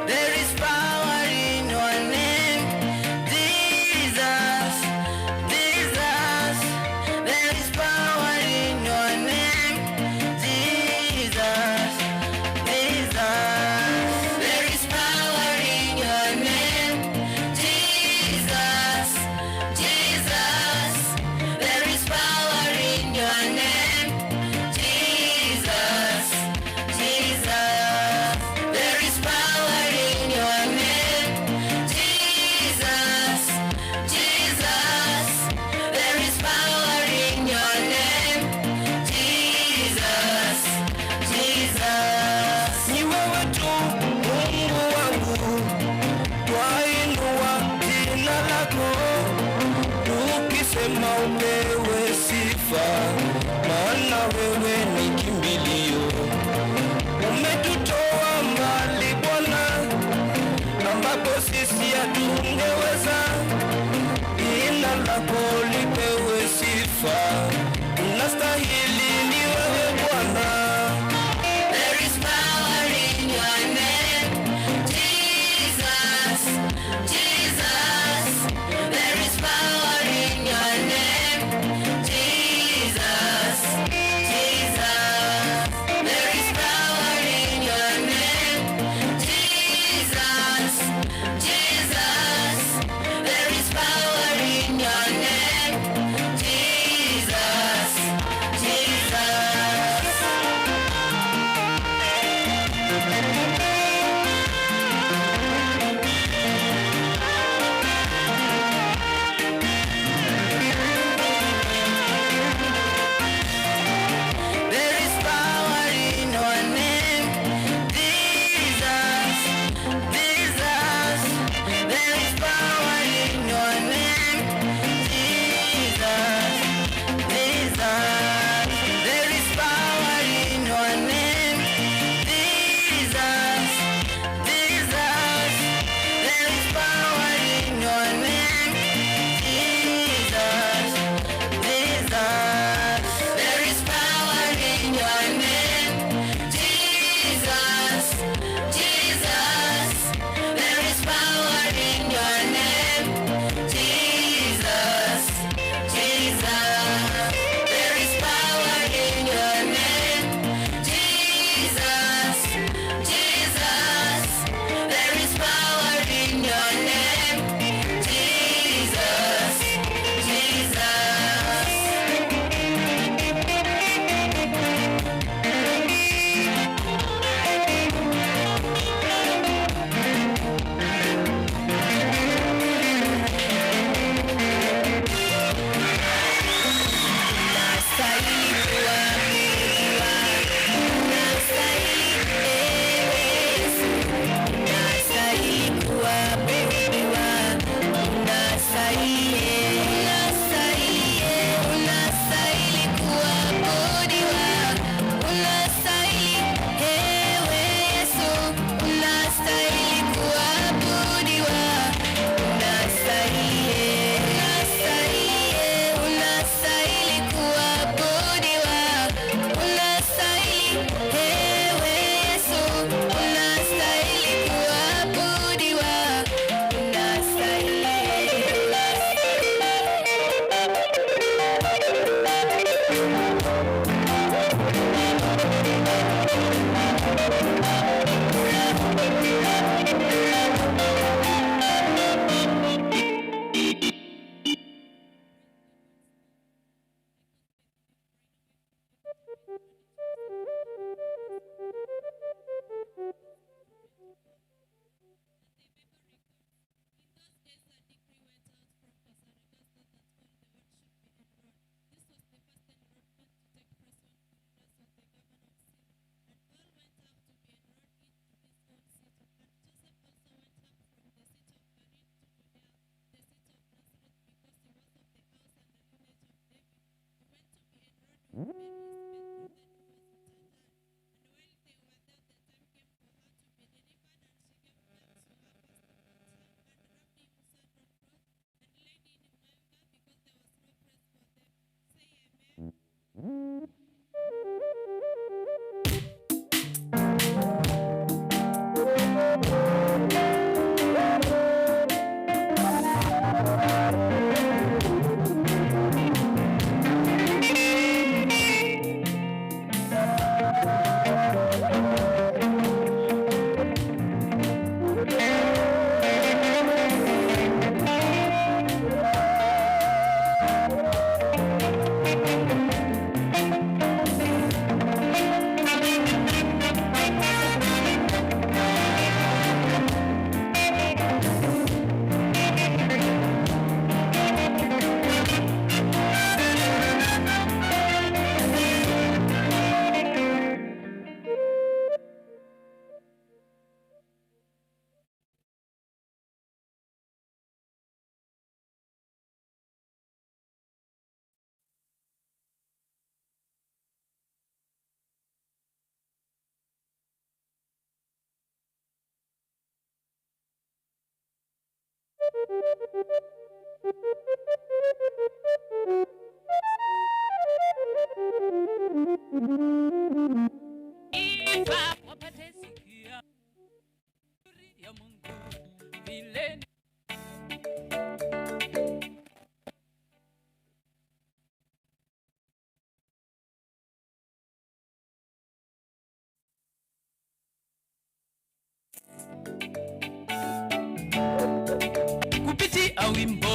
There is power in your name, Jesus, Jesus. There is power in your name, Jesus, Jesus. There is power in your name, Jesus, Jesus. There is power in your name, Jesus, Jesus. There is power in your name, Jesus, Jesus. There is power in your name, Jesus, Jesus. Ni wewe tu Mungu wangu, twainua jina lako, tukisema upewe sifa, maana wewe ni kimbilio. Umetutoa mbali Bwana, ambapo sisi hatungeweza. Jina lako lipewe sifa, unastahili ni wewe Bwana. There is power in your name, Jesus, Jesus. There is power in your name, Jesus, Jesus. There is power in your name, Jesus, Jesus. There is power in your name, Jesus. Wapate sikia ya Mungu vile kupitia wimbo.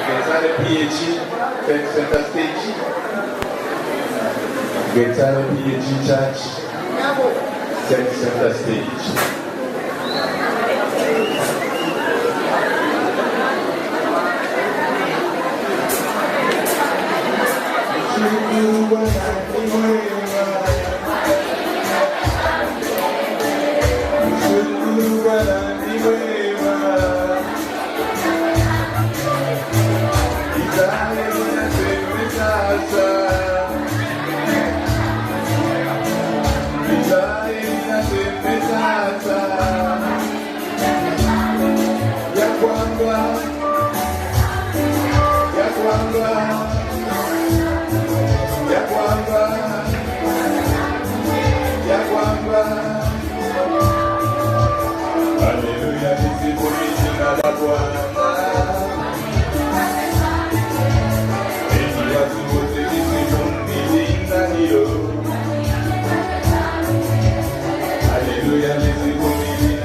Getare PAG, take center stage. Getare PAG Church, take center stage. Mshukuru Bwana ni mwema. Haleluya, nisifuni jina la Bwana. Enyi watu wote lisifuni jina hilo. Haleluya, lisifuni.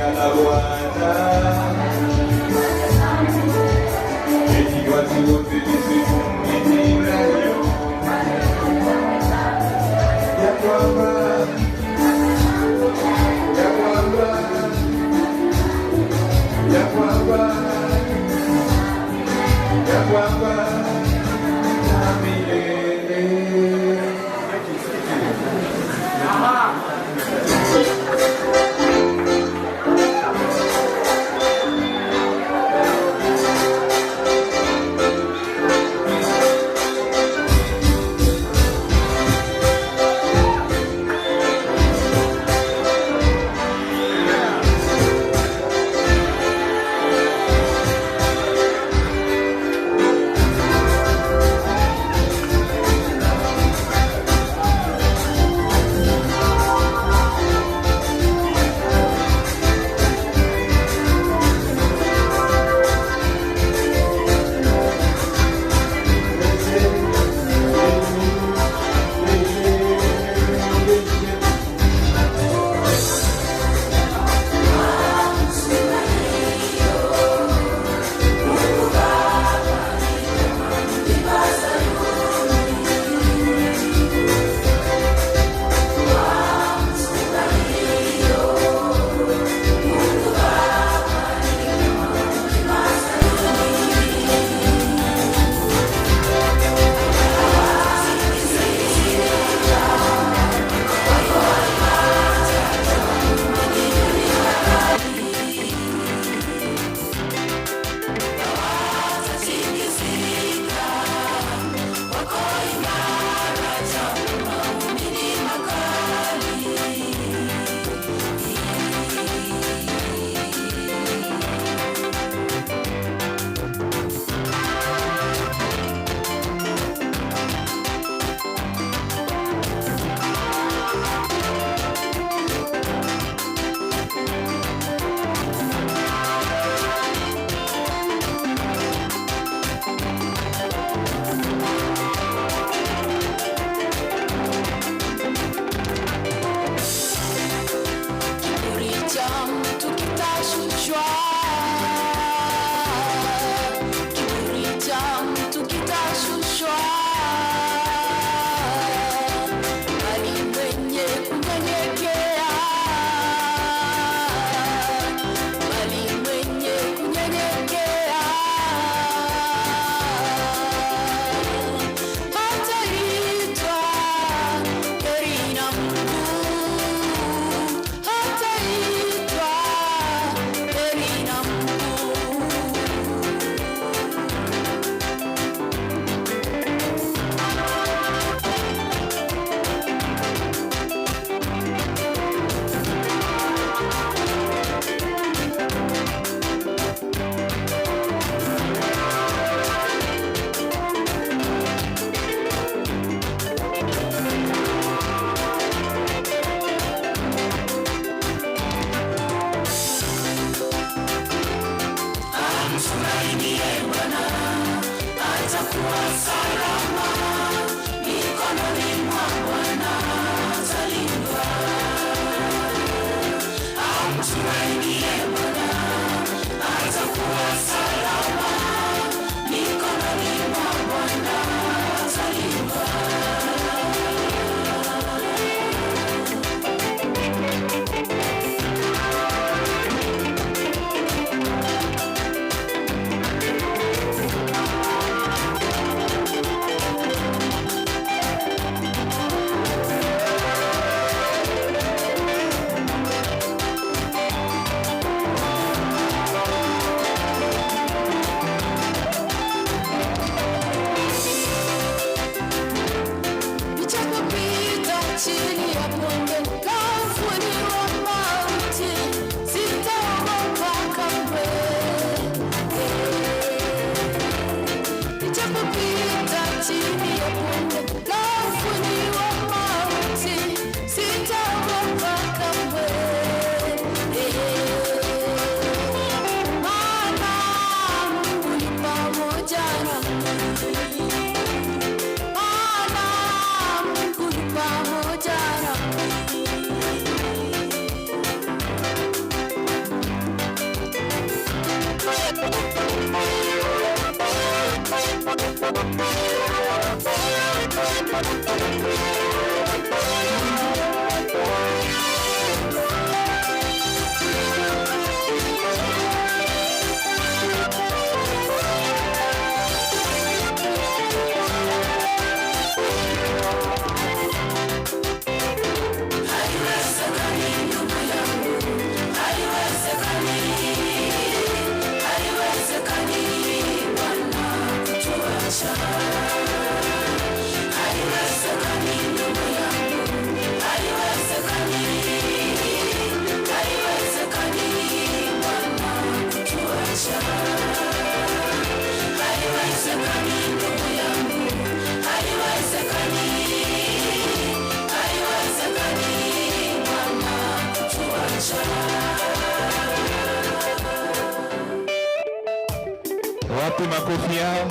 Wapi makofi yao?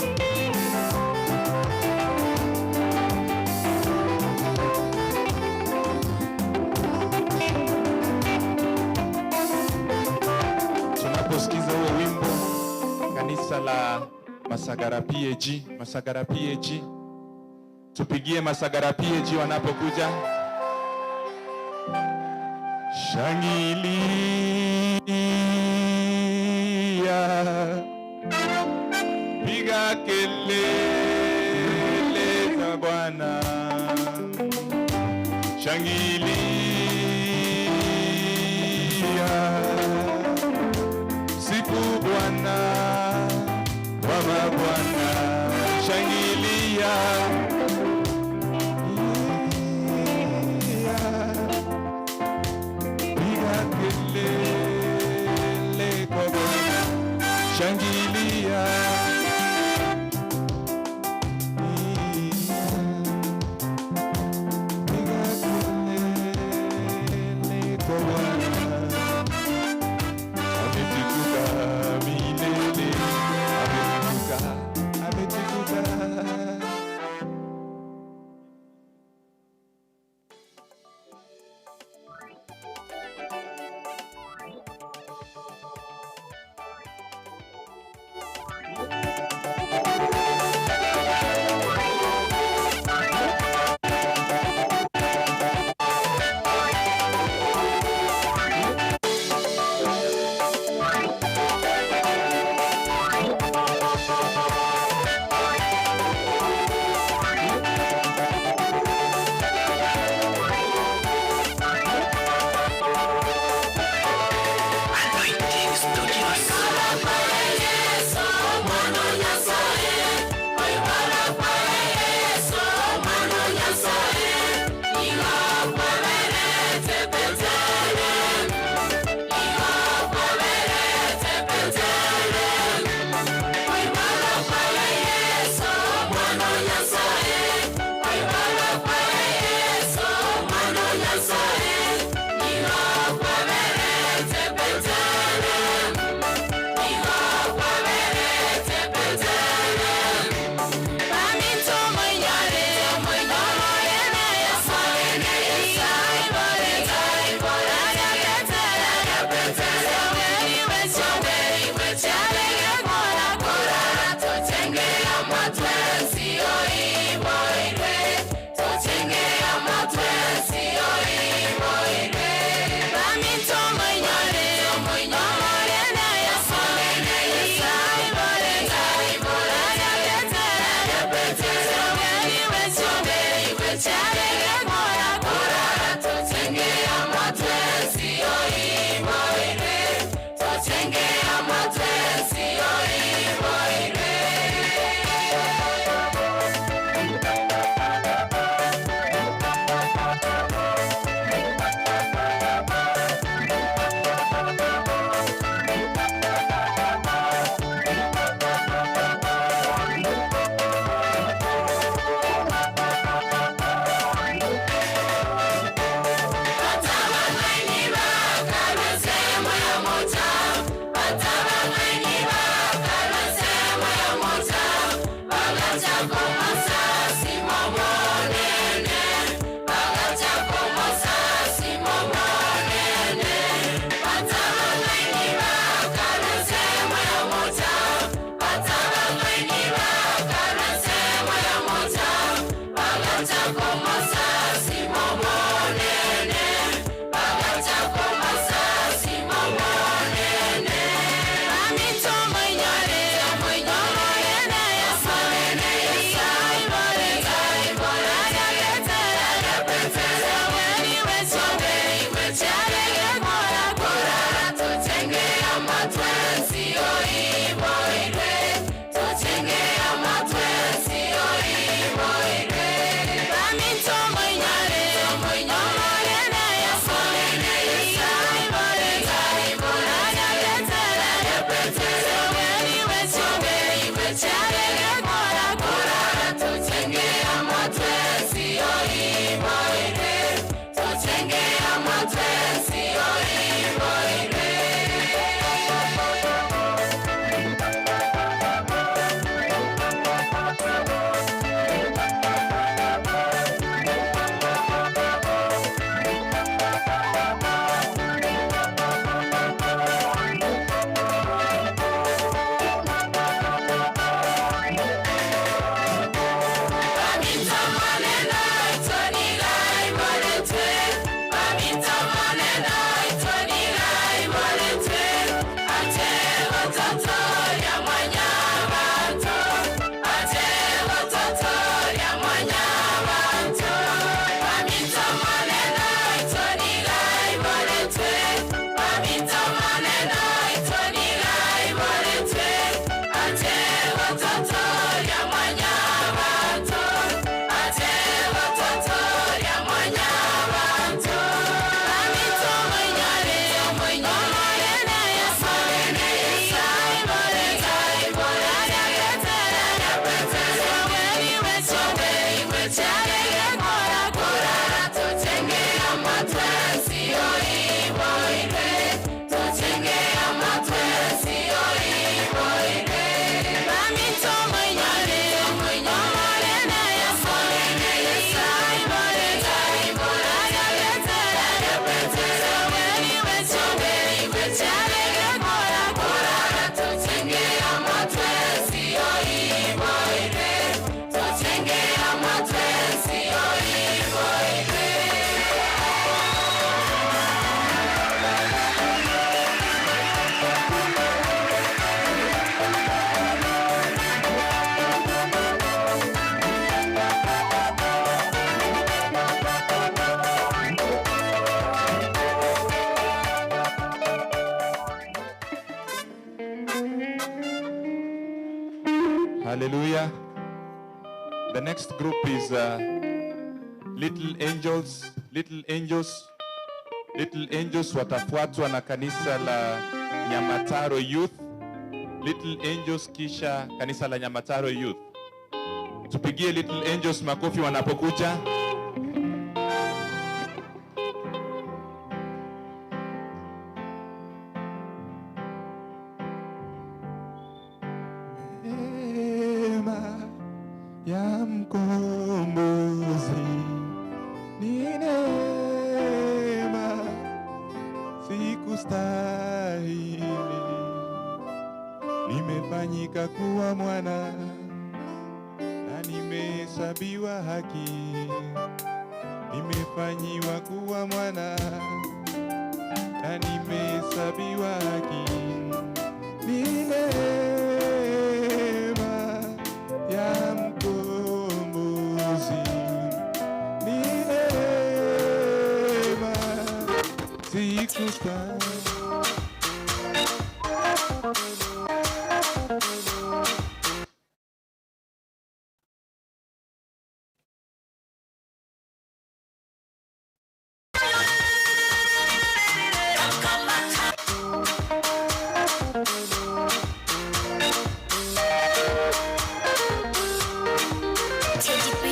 Tunaposikiza huo wimbo, kanisa la Masagara PAG, Masagara PAG, tupigie Masagara PAG wanapokuja. Shangilia, piga kelele za Bwana, shangilia siku Bwana wa mabwana, shangilia. Piga kelele kwa Bwana, shangilia. Piga kelele kwa Bwana. Ametukuka milele, ametukuka, ametukuka. Hallelujah. The next group is Little Angels. Little Angels. Little Angels watafuatwa na kanisa la Nyamataro Youth. Little Angels kisha kanisa la Nyamataro Youth. Tupigie Little Angels makofi wanapokuja. Neema ya mkombozi ni neema, sikustahili, nimefanyika kuwa mwana na nimehesabiwa haki, nimefanyiwa kuwa mwana na nimehesabiwa haki. Ni neema ya mkombozi, ni neema, sikustahili. Teddy B.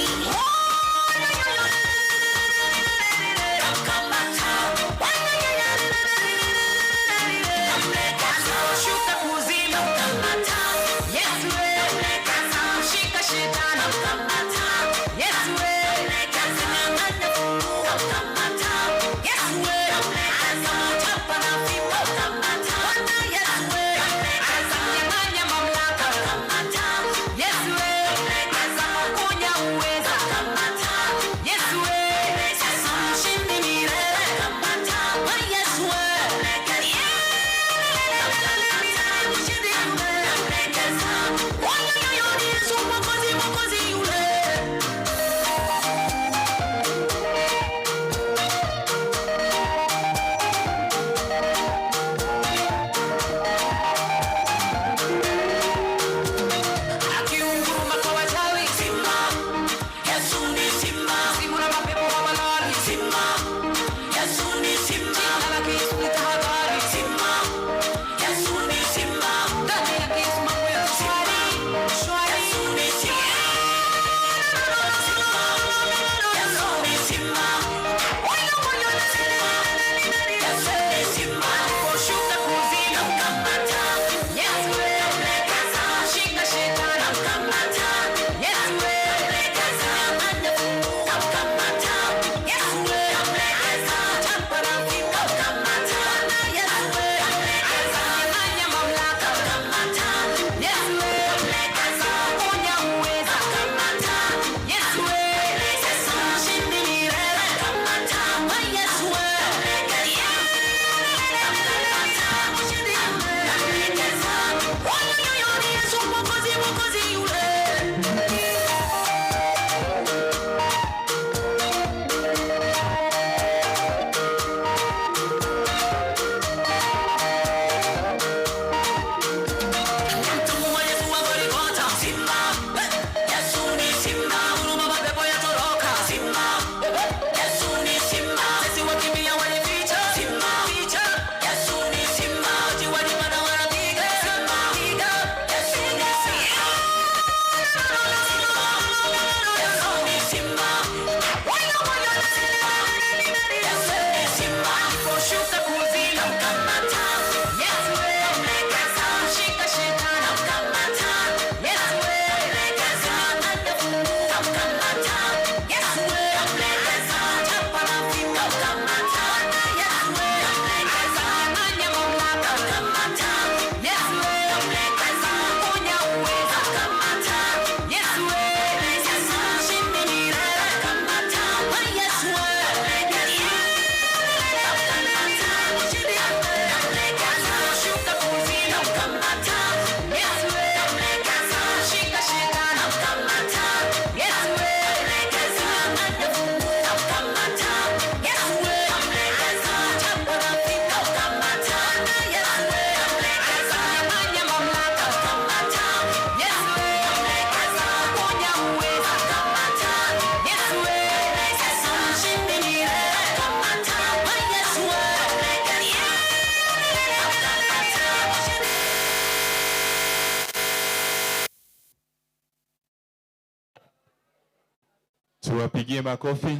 Tuwapigie makofi.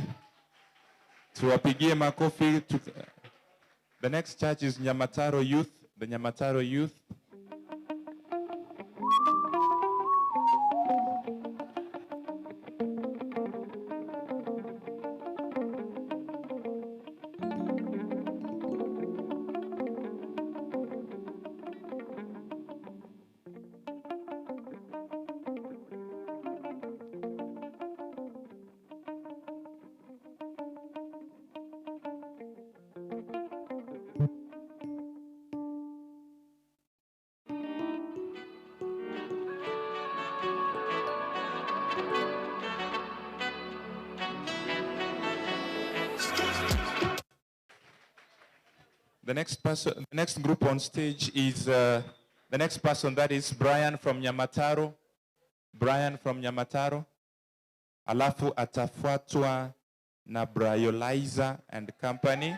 Tuwapigie makofi. The next church is Nyamataro Youth. The Nyamataro Youth. The next person, the next group on stage is the next person, that is Brian from Nyamataro. Brian from Nyamataro. Alafu atafuatwa na Bryoliza and Company.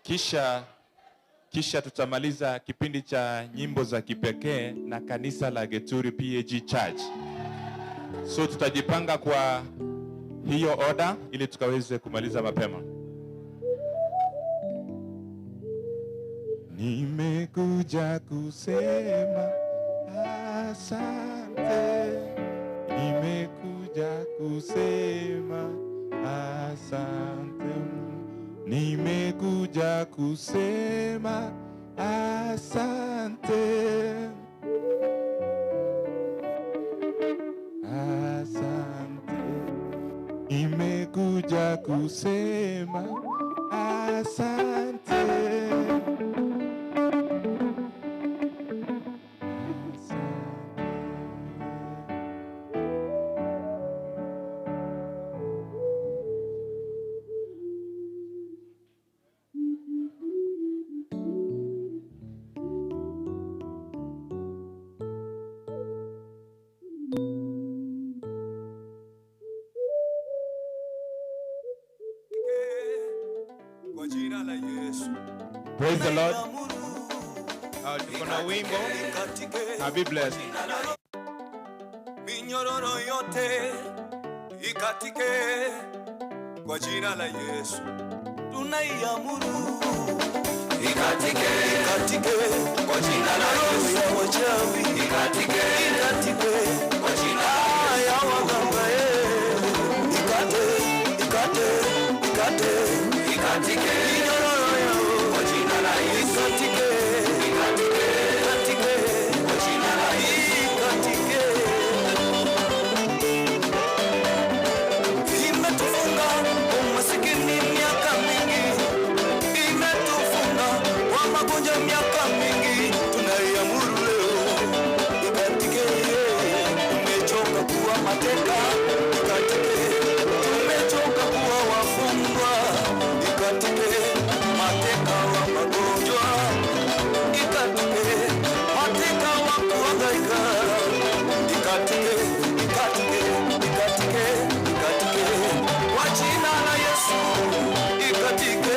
Kisha tutamaliza kipindi cha nyimbo za kipekee na kanisa la Geturi PAG Church. So tutajipanga kwa hiyo order ili tukaweze kumaliza mapema. Nimekuja kusema asante, nimekuja kusema asante, nimekuja kusema asante, asante, nimekuja kusema asante. Praise the Lord. Tuko na wimbo. Be blessed. Minyororo yote ikatike kwa jina la Yesu. Tunaiamuru ikatike, ikatike kwa jina la Yesu. Ya wachawi ikatike, ikatike kwa jina la ya waganga ikate, ikate, ikate, ikatike minyororo yao kwa jina la Yesu. Ikatike, ikatike, ikatike kwa jina la Yesu. Ikatike. Imetufunga umasikini miaka mingi, imetufunga kwa magonjwa miaka mingi, tunaiamuru leo ikatike. Tumechoka kuwa mateka, ikatike. Tumechoka kuwa wafungwa, ikatike. Mateka wa magonjwa, ikatike. Mateka wa kuhangaika, ikatike, ikatike, ikatike, ikatike. Kwa jina la Yesu, ikatike.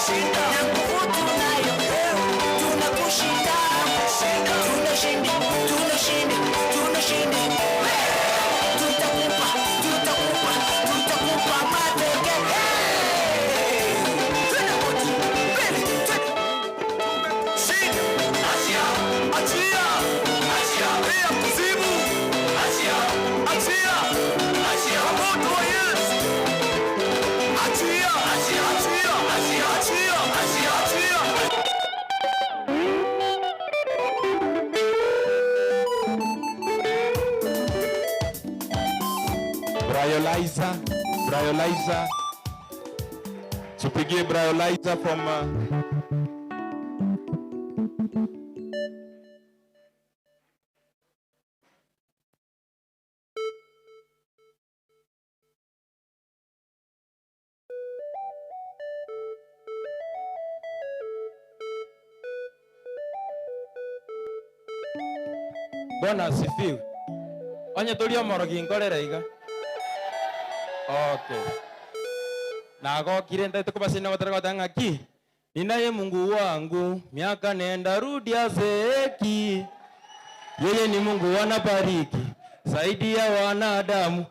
Na nguvu tunayo, tunakushinda. Tunashinda, tunashinda, tunashinda. Tutakupa, tutakupa, tutakupa mateke. Twende wote, mbele, twende. Shida. Achia. Achia. Achia. Ea kuzimu. Achia. Achia. Achia. Moto wa Yesu. Achia. Achia. Achia. Achia. Achia. Achia. Achia. Bryolizer, Bryolizer. Tupigie Bryolizer from Bwana asifiwe. Onye tuli omorogi nkorera iga. Okay. Nagokire ndaite kubasina gotera gotanga ng'aki. Ninaye Mungu wangu miaka nenda rudi azeeki. Yeye ni Mungu anabariki zaidi ya wanadamu.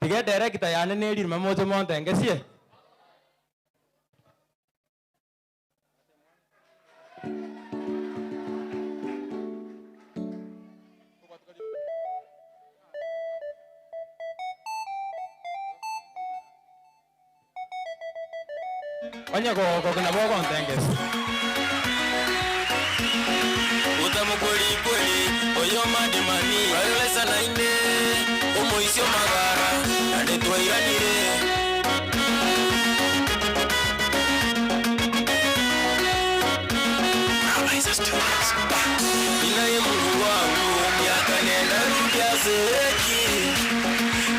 Tiga director yane neririma moche montengesie. Onye ko na bogo ntengesi. Utamu kweli kweli, oyo madimani Brayolisa na ine, omoisio magara na ndetwairanire. Ninaye Mungu wangu, miaka nenda rudi azeeki.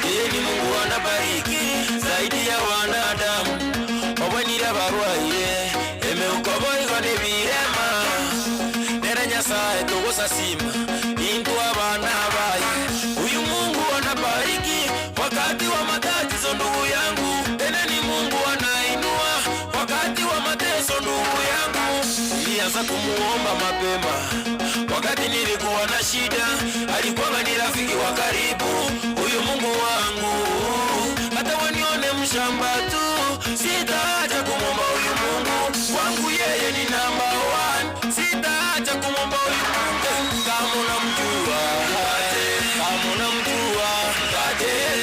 Yeye ni Mungu anabariki zaidi ya wanadamu. Obwenire abarwaire, emeukoboigo ni birema. Nere Nyasaye tugusasima, intu abana baye. Huyu Mungu anabariki wakati wa matatizo ndugu yangu. Tena ni Mungu anainua wakati wa mateso ndugu yangu. Nilianza kumuomba mapema wakati nilikuwa na shida, alikuwa ni rafiki wa karibu huyu Mungu wangu. Hata wanione mshamba tu, sitaacha kumuomba huyu Mungu wangu, yeye ni number one. Sitaacha kumuomba huyu Mungu. Kama unamjua, kama unamjua,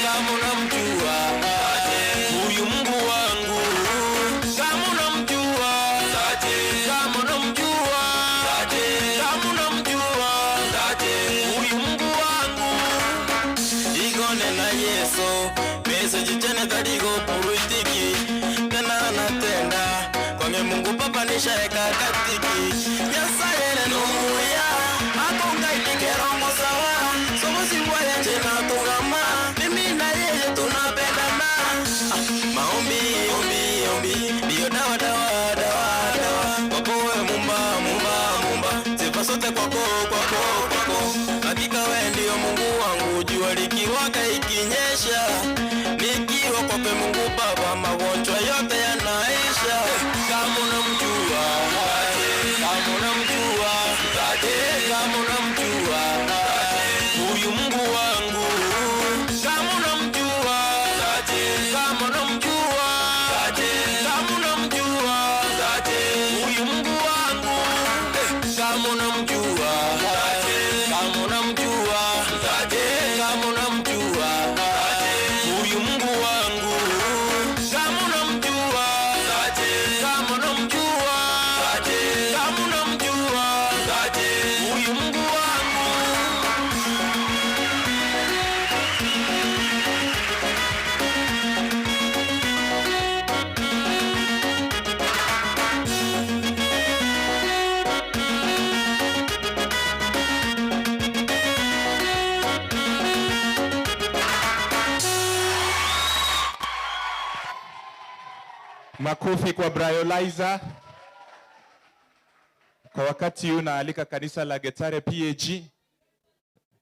kama unamjua huyu Mungu wangu, kama unamjua, kama unamjua, kama unamjua huyu Mungu wangu. Igone na Yesu message tena kadigo puruitiki tena anatenda kwange Mungu Baba nishaeka katiki Nyasaye numuya akonga itikerongo sawa somosi bwaya njena tugama mimi na yeye tunapendana. Maombi ombi ombi ndiyo dawa dawa dawa dawa kwako wewe mumba mumba mumba sifa sote kwako kwako kwako hakika wewe ndiyo Mungu wangu jua likiwaka ikinyesha nikiwa kwake Mungu Baba magonjwa yote yanaisha. Kama unamjua, kama unamjua, kama unamjua huyu Mungu wangu, kama unamjua, kama unamjua, kama unamjua huyu Mungu wangu, kama unamjua, kama unamjua, kama unamjua huyu Mungu wangu, kama unamjua, kama unamjua, kama unamjua huyu Mungu wangu. Makofi kwa Bryolizer. Kwa wakati huu naalika kanisa la Getare PAG,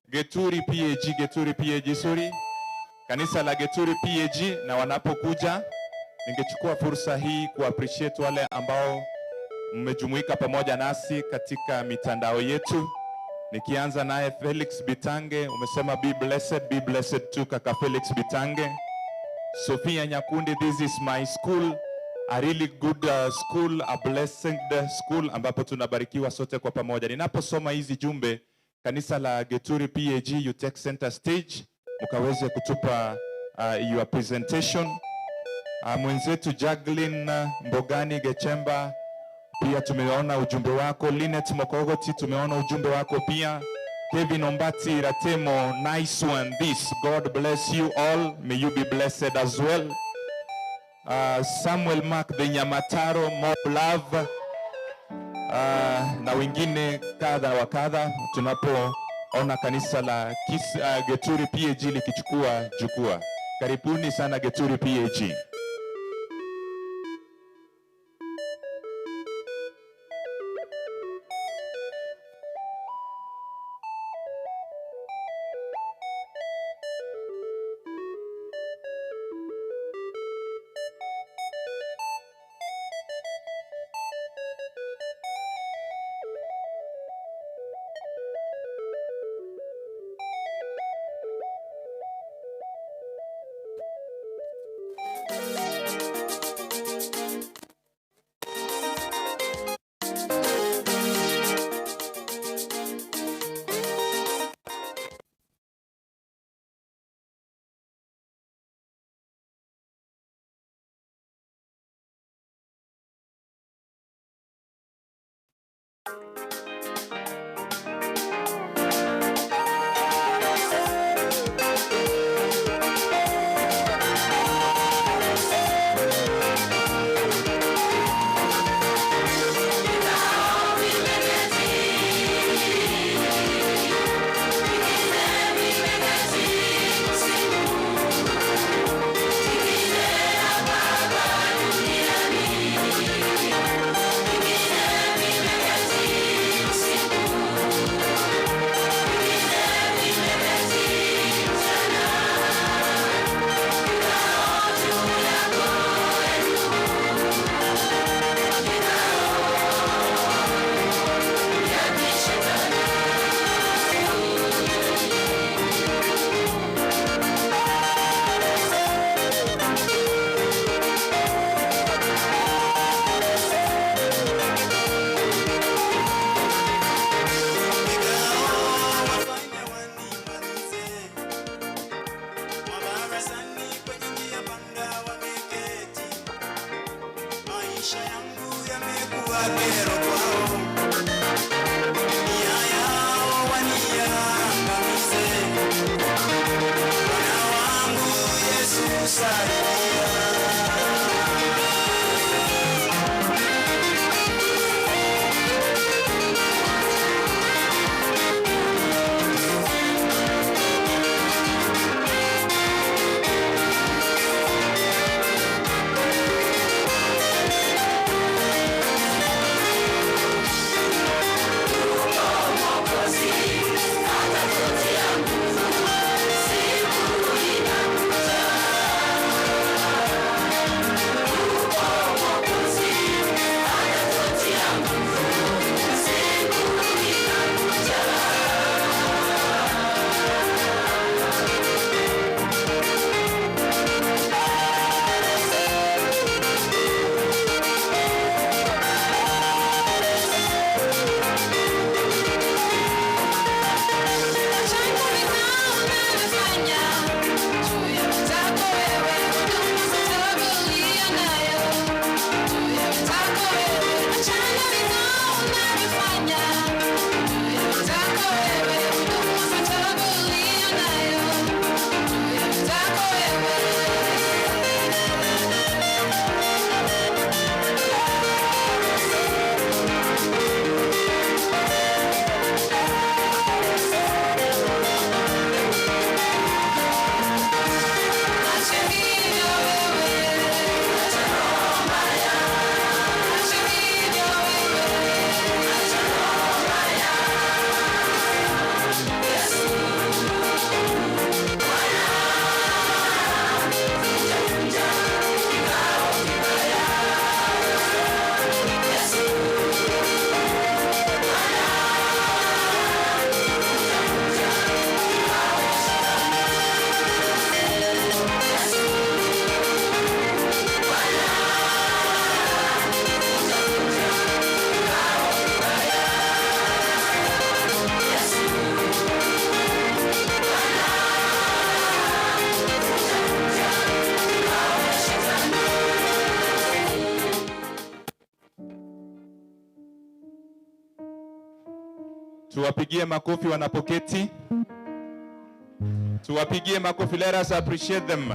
Geturi PAG, Geturi PAG, sorry. Kanisa la Geturi PAG, na wanapokuja Ningechukua fursa hii ku appreciate wale ambao mmejumuika pamoja nasi katika mitandao yetu, nikianza naye Felix Bitange, umesema be blessed too kaka Felix Bitange. Sophia Nyakundi, this is my school, a really good school, a blessed school, ambapo tunabarikiwa sote kwa pamoja. Ninaposoma hizi jumbe, kanisa la Geturi PAG, you take center stage, mkaweze kutupa your presentation. Mwenzetu Jacqueline Mbogani Gechemba, pia tumeona ujumbe wako. Linet Mokogoti, tumeona ujumbe wako pia. Kevin Ombati Ratemo, nice one this. God bless you all. May you be blessed as well. Samuel Mark the Nyamataro, more love. Na wengine kadha wa kadha, tunapoona kanisa la Geturi PAG likichukua jukwaa. Karibuni sana Geturi PAG. Tuwapigie makofi wanapoketi. Tuwapigie makofi. Let us appreciate them.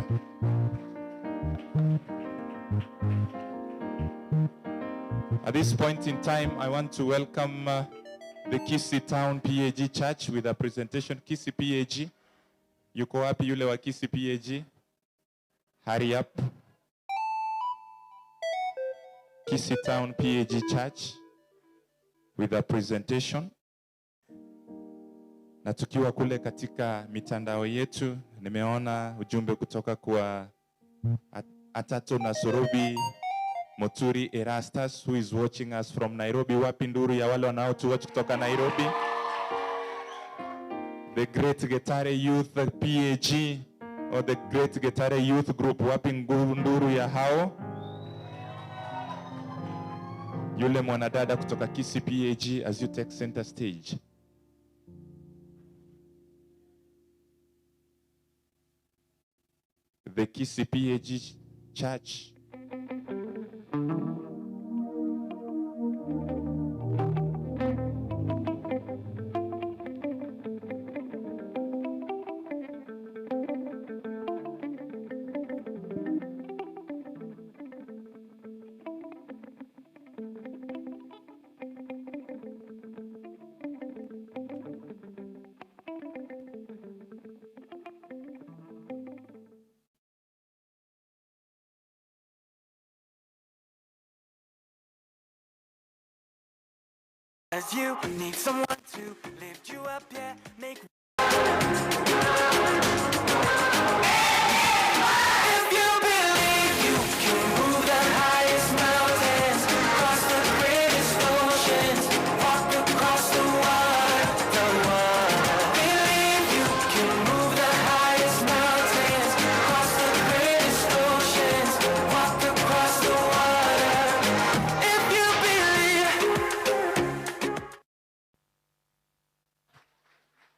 At this point in time, I want to welcome the Kisii Town PAG Church with a presentation. Kisii PAG. Yuko wapi yule wa Kisii PAG? Hurry up. Kisii Town PAG Church with a presentation. Na tukiwa kule katika mitandao yetu, nimeona ujumbe kutoka kwa Atato na Sorobi Moturi Erastus, who is watching us from Nairobi. Wapi nduru ya wale wanaotuwatch kutoka Nairobi? The Great Getare Youth PAG or the Great Getare Youth Group, wapi nduru ya hao? Yule mwanadada kutoka Kisii PAG, as you take center stage. The Kisii PAG Church. As you need someone to lift you up, yeah, make. If you believe you can move the highest mountains, cross the greatest oceans, walk across the water, the water. Believe you can move the highest mountains, cross the greatest oceans, walk across the water. If you believe.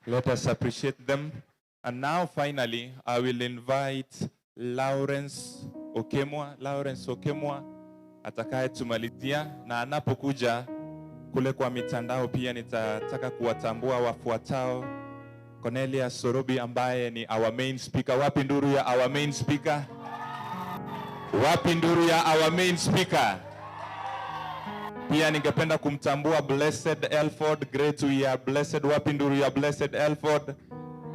Let us appreciate them. And now, finally, I will invite Lawrence Okemwa. Lawrence Okemwa atakayetumalizia, na anapokuja kule kwa mitandao pia nitataka kuwatambua wafuatao. Cornelia Sorobi ambaye ni our main speaker. Wapi nduru ya our main speaker? Wapi nduru ya our main speaker? Pia ningependa kumtambua Blessed Elford. Great, we are blessed. Wapi nduru ya Blessed Elford?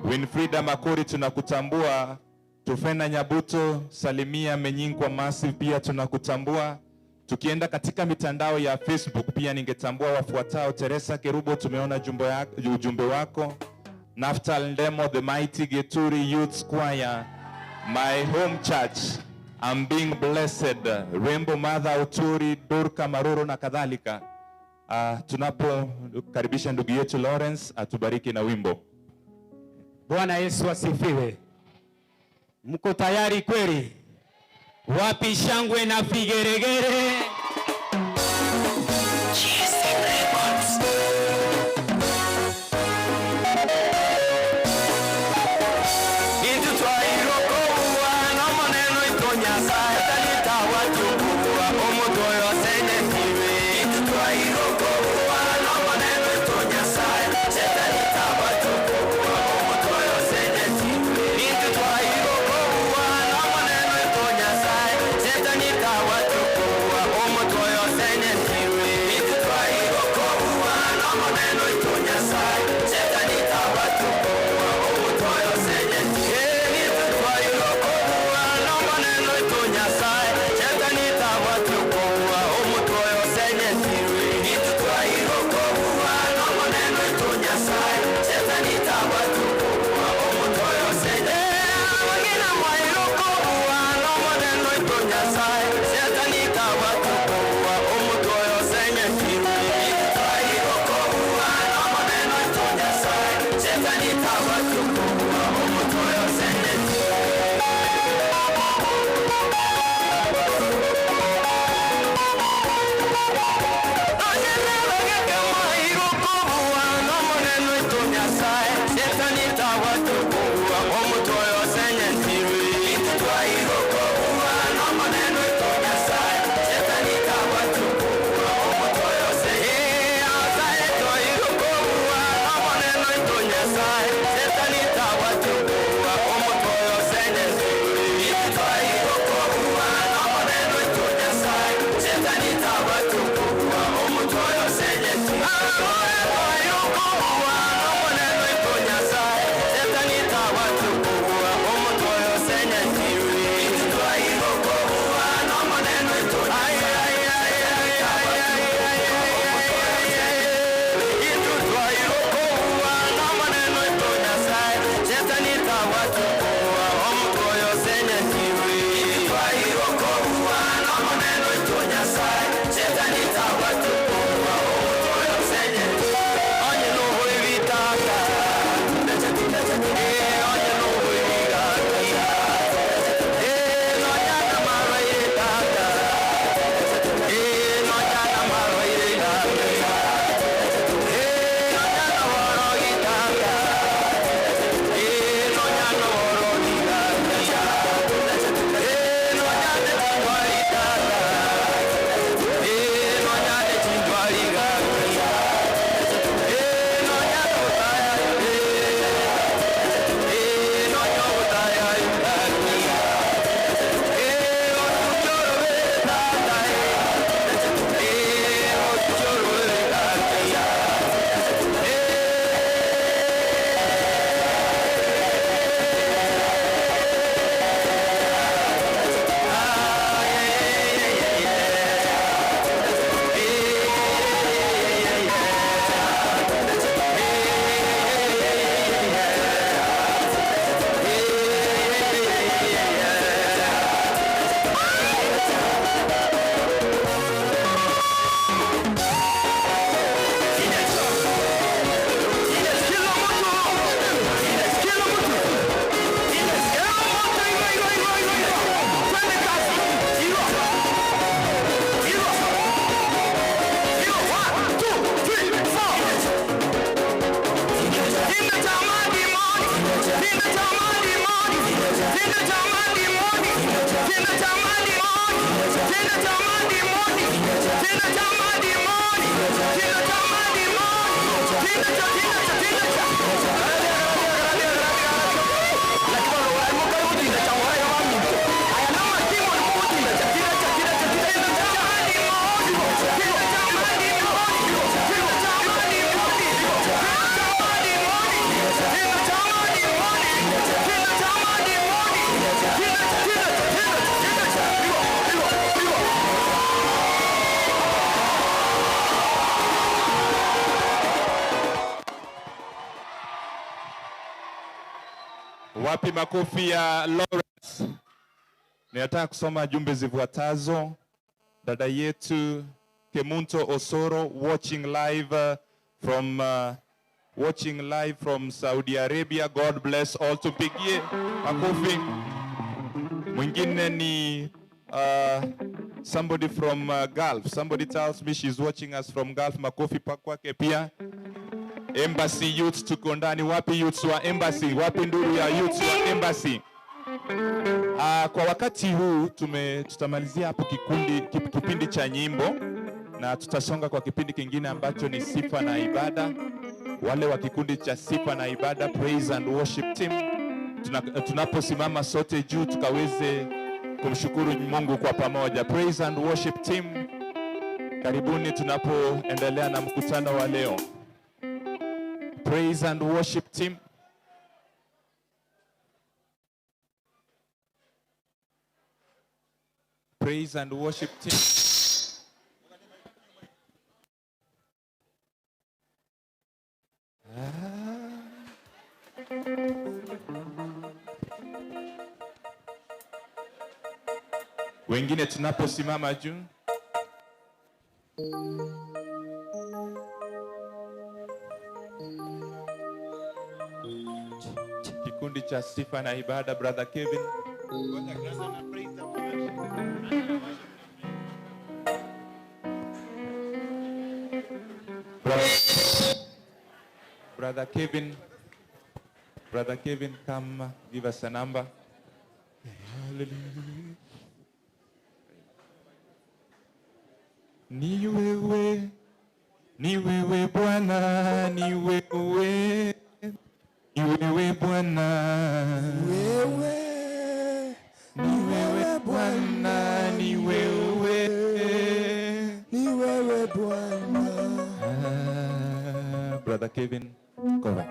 Winfrida Makori tunakutambua. Tufena Nyabuto, Salimia Menyinkwa Massive pia tunakutambua. Tukienda katika mitandao ya Facebook pia ningetambua wafuatao. Teresa Kerubo, tumeona ujumbe wako. Naftal Ndemo, the Mighty Geturi Youth Choir, my home church, I'm being blessed. Rainbow Mother Uturi, Dorka Maroro na kadhalika. Tunapokaribisha ndugu yetu Lawrence atubariki na wimbo. Bwana Yesu asifiwe. Mko tayari kweli? Wapi shangwe na vigeregere? GSM Records. Wapi makofi ya Lawrence? Ninataka kusoma jumbe zifuatazo. Dada yetu Kemunto Osoro watching live from watching live from Saudi Arabia. God bless all. Tupigie makofi. Mwingine ni somebody from Gulf. Somebody tells me she's watching us from Gulf. Makofi pa kwake pia. Embassy Youth tuko ndani. Wapi youths wa Embassy? Wapi nduru ya youths wa Embassy? Kwa wakati huu tutamalizia hapo kipindi cha nyimbo na tutasonga kwa kipindi kingine ambacho ni sifa na ibada. Wale wa kikundi cha sifa na ibada, praise and worship team, tunaposimama sote juu tukaweze kumshukuru Mungu kwa pamoja. Praise and worship team, karibuni tunapoendelea na mkutano wa leo. Praise and worship team. Praise and worship team. Wengine tunaposimama juu. Kikundi cha sifa na ibada, Brother Kevin. Brother Kevin, Brother Kevin, come give us a number. Hallelujah. Ni wewe, ni wewe Bwana, ni wewe, ni wewe Bwana, wewe, ni wewe Bwana, ni wewe, ni wewe Bwana. Brother Kevin, cover.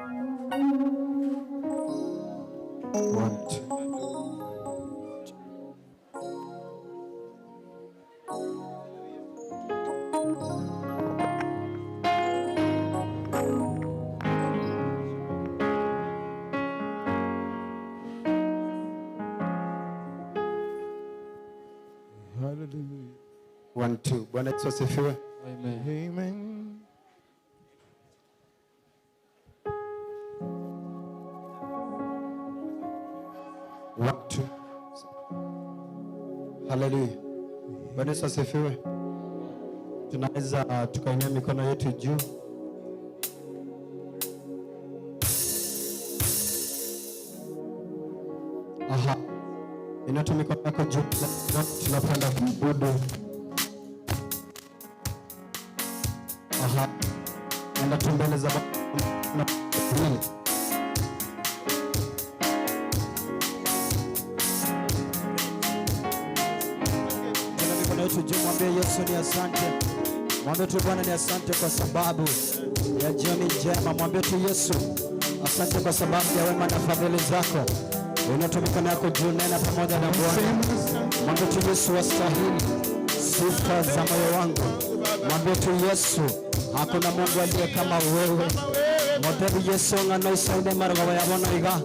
1, 2. Hallelujah. 1, 2. Bwana Yesu asifiwe. Amen. Amen. 1, 2. Hallelujah. Bwana Yesu asifiwe. Tunaweza tukainua mikono yetu juu. Aha. Inua tu mikono yako juu. Tunapenda kuabudu. Aha. Enda tu mbele za Bwana. Mikono yetu juu, mwambie Yesu ni asante. Mwambie tu Bwana ni asante kwa sababu ya jioni njema. Mwambie tu Yesu asante kwa sababu ya wema na fadhili zako. Inua tu mikono yako juu, nena pamoja na Bwana. Mwambie tu Yesu wastahili sifa za moyo wangu. Mwambie tu Yesu hakuna Mungu aliye kama wewe. Mwambie Yesu ngano isaide marwa yabona iga.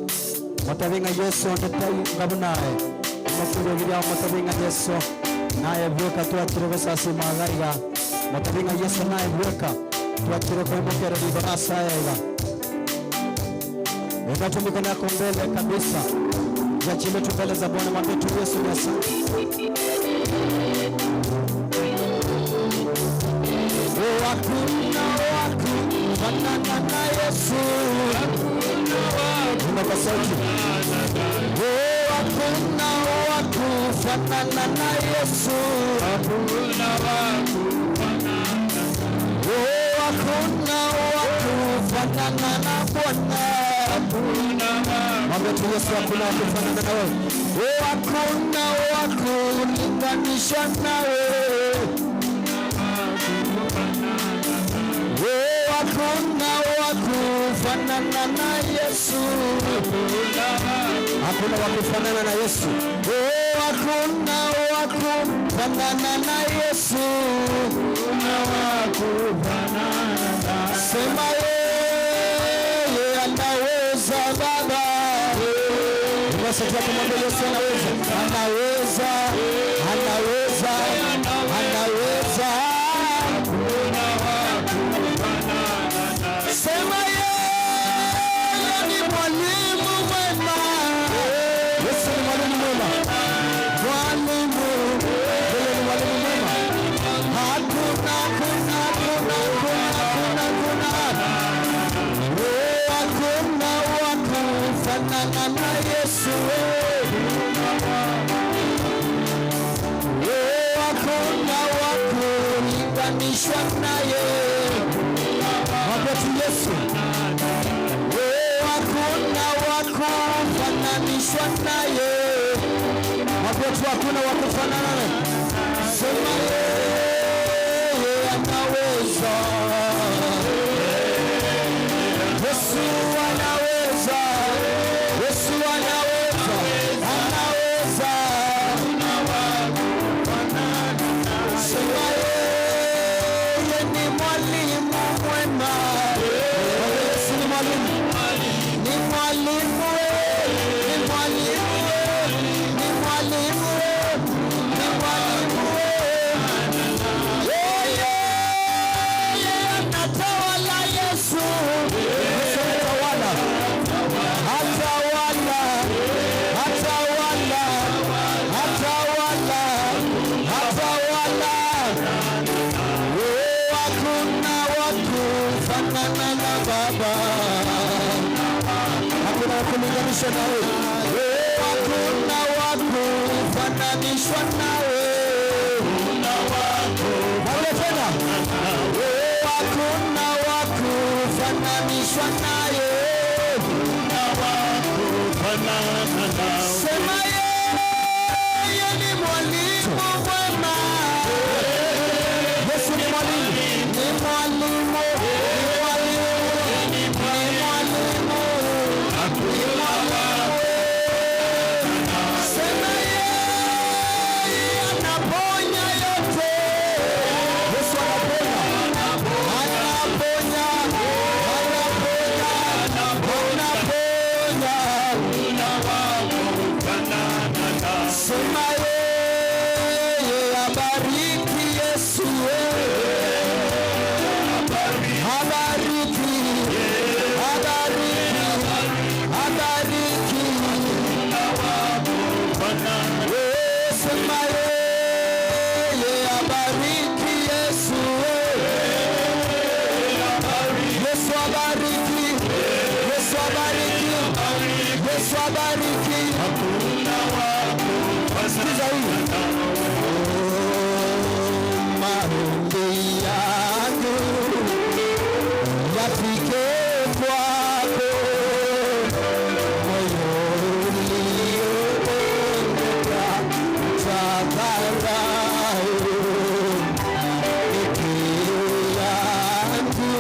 Mwambie nga Yesu ndetai ngabunae. Mwambie mwambie nga Yesu naye bweka tuachire sasi magaiga. Mwambie nga Yesu naye bweka tuachire kuimukera ibarasa yaiga. Inua tu mikono yako mbele kabisa. Jiachilie tu mbele za Bwana, mwambie tu Yesu ni asante. Hakuna wakufanana na Yesu. Imba kwa sauti. Hakuna wakufanana na Yesu. Hakuna wakufanana. Hakuna wakufanana na Bwana. Mwambie tu Yesu hakuna wakufanana na wewe. Hakuna wakulinganisha nawe. Hakuna wakufanana na Yesu. Hakuna wakufanana na Yesu. Hakuna wakufanana na Yesu. Sema yeye anaweza Baba. Sauti yako, mwambie Yesu anaweza, anaweza, anaweza, anaweza. Sema yeye ni mwalimu mwema. Yesu ni mwalimu mwema. Mwalimu, yeye ni mwalimu mwema. Hakuna, kuna, kuna, kuna, kuna, kuna. Oh, hakuna wa kufanana na Yesu. Oh, hakuna wa kulinganishwa naye. Mwambie tu Yesu. Oh, hakuna wa kufananishwa naye. Mwambie tu hakuna wa kufanana naye. Sema yeye anaweza. Yesu anaweza. Yesu anaweza. Anaweza. Sema yeye ni mwalimu mwema. Yesu ni mwalimu. Ni mwalimu, ni mwalimu, ni mwalimu, ni mwalimu. Yeye anatawala Yesu. Yesu anatawala. Atawala. Atawala. Atawala. Atawala. Oh, hakuna wa kufanana na Baba. Hakuna wa kulinganisha nawe. Oh, hakuna wa kufananishwa nawe. Mwambie tena. Oh, hakuna wa kufananishwa naye. Sema yeye ni mwalimu mwema. Yesu ni mwalimu. Ni mwalimu. Ni mwalimu. Ni mwalimu. Ni mwalimu. Sema yeye anaponya yote. Yesu anaponya. Anaponya. Anaponya. Anaponya. Sema yeye abariki Yesu. Abariki. Abariki. Abariki. Sema yeye abariki Yesu. Yesu abariki. Yesu abariki. Yesu abariki. Sikiza hii. Oh, maombi yangu yafike kwako, moyo uliobondeka utadharau. Ni kiu yangu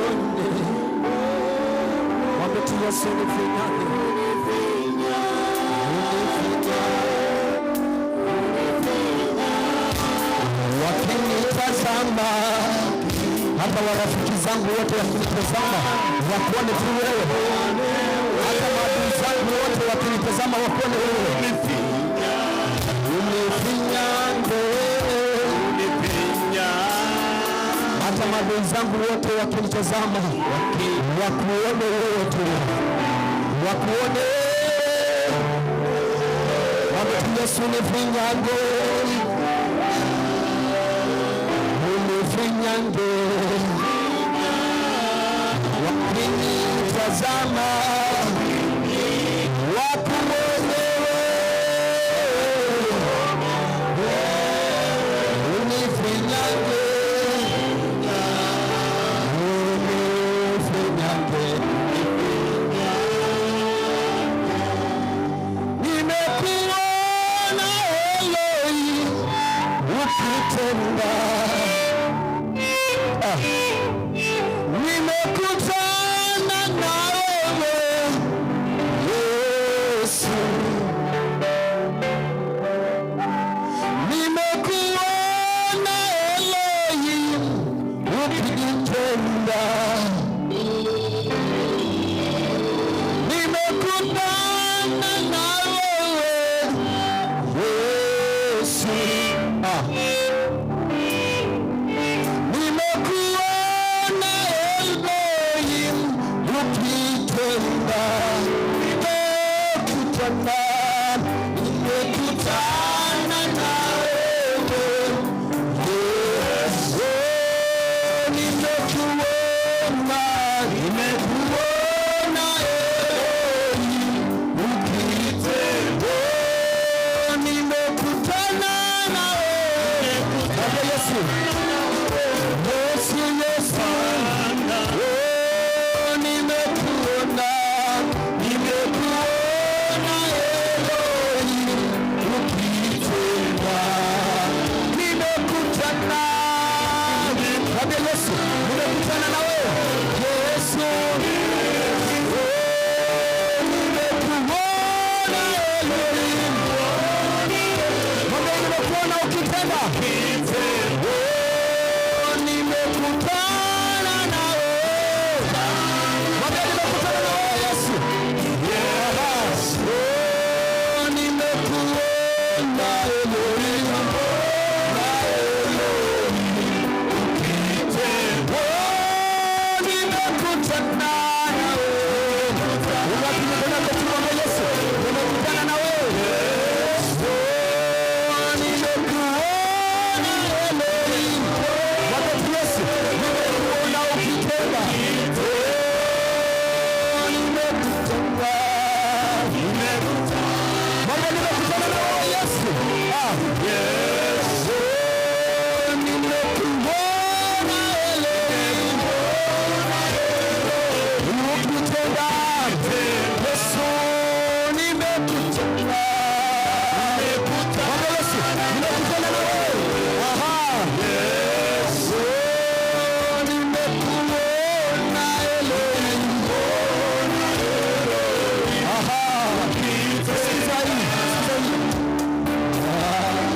Wakuone. Mwambie tu Yesu unifinyange. Unifinyange. Wakinitazama hata warafiki zangu wote wakinitazama wakuone tu wewe, hata maadui zangu wote wakinitazama wakuone wewe. Unifinyange, hata maadui zangu wote wakinitazama wakuone wewe tu, wakuone. Mwambie tu Yesu unifinyange, unifinyange, wakinitazama wakuone wewe, unifinyange, unifinyange. Nimekuona Eloi ukitenda, ah. Nimekutana na wewe Yesu, nimekuona Eloi ukitenda, nimekutana na wewe Yesu, ah. Nimekuona Elohim ukitenda, nimekutana, nimekutana na wewe Yesu, nimekuona, nimekuona Elohim ukitenda, nimekutana na wewe Mwambie Yesu. Yesu, Yesu, oh, nimekuona, nimekuona Eloi ukitenda, nimekutana. Mwambie Yesu, nimekutana na wewe Yesu, oh, nimekuona Eloi. Mwambie nimekuona ukitenda. Oh, nimekutana na wewe. Mwambie nimekutana na wewe Yesu. Oh, nimekuona Elohim. Na Elohim ukitenda. Oh, nimekutana na wewe. Ungapi mikono yako juu, mwambie Yesu, nimekutana na wewe. Oh, nimekuona Elohim. Mwambie tu Yesu, nimekuona ukitenda. Oh, nimekutana. Mwambie nimekutana na wewe Yesu. Ah. Oh, nimekuona Elohim. Ukitenda. Yesu, nimekutana. Mwambie Yesu, nimekutana na wewe. Aha. Yesu, nimekuona Elohim. Aha. Sikiza hii, sikiza hii. Ah,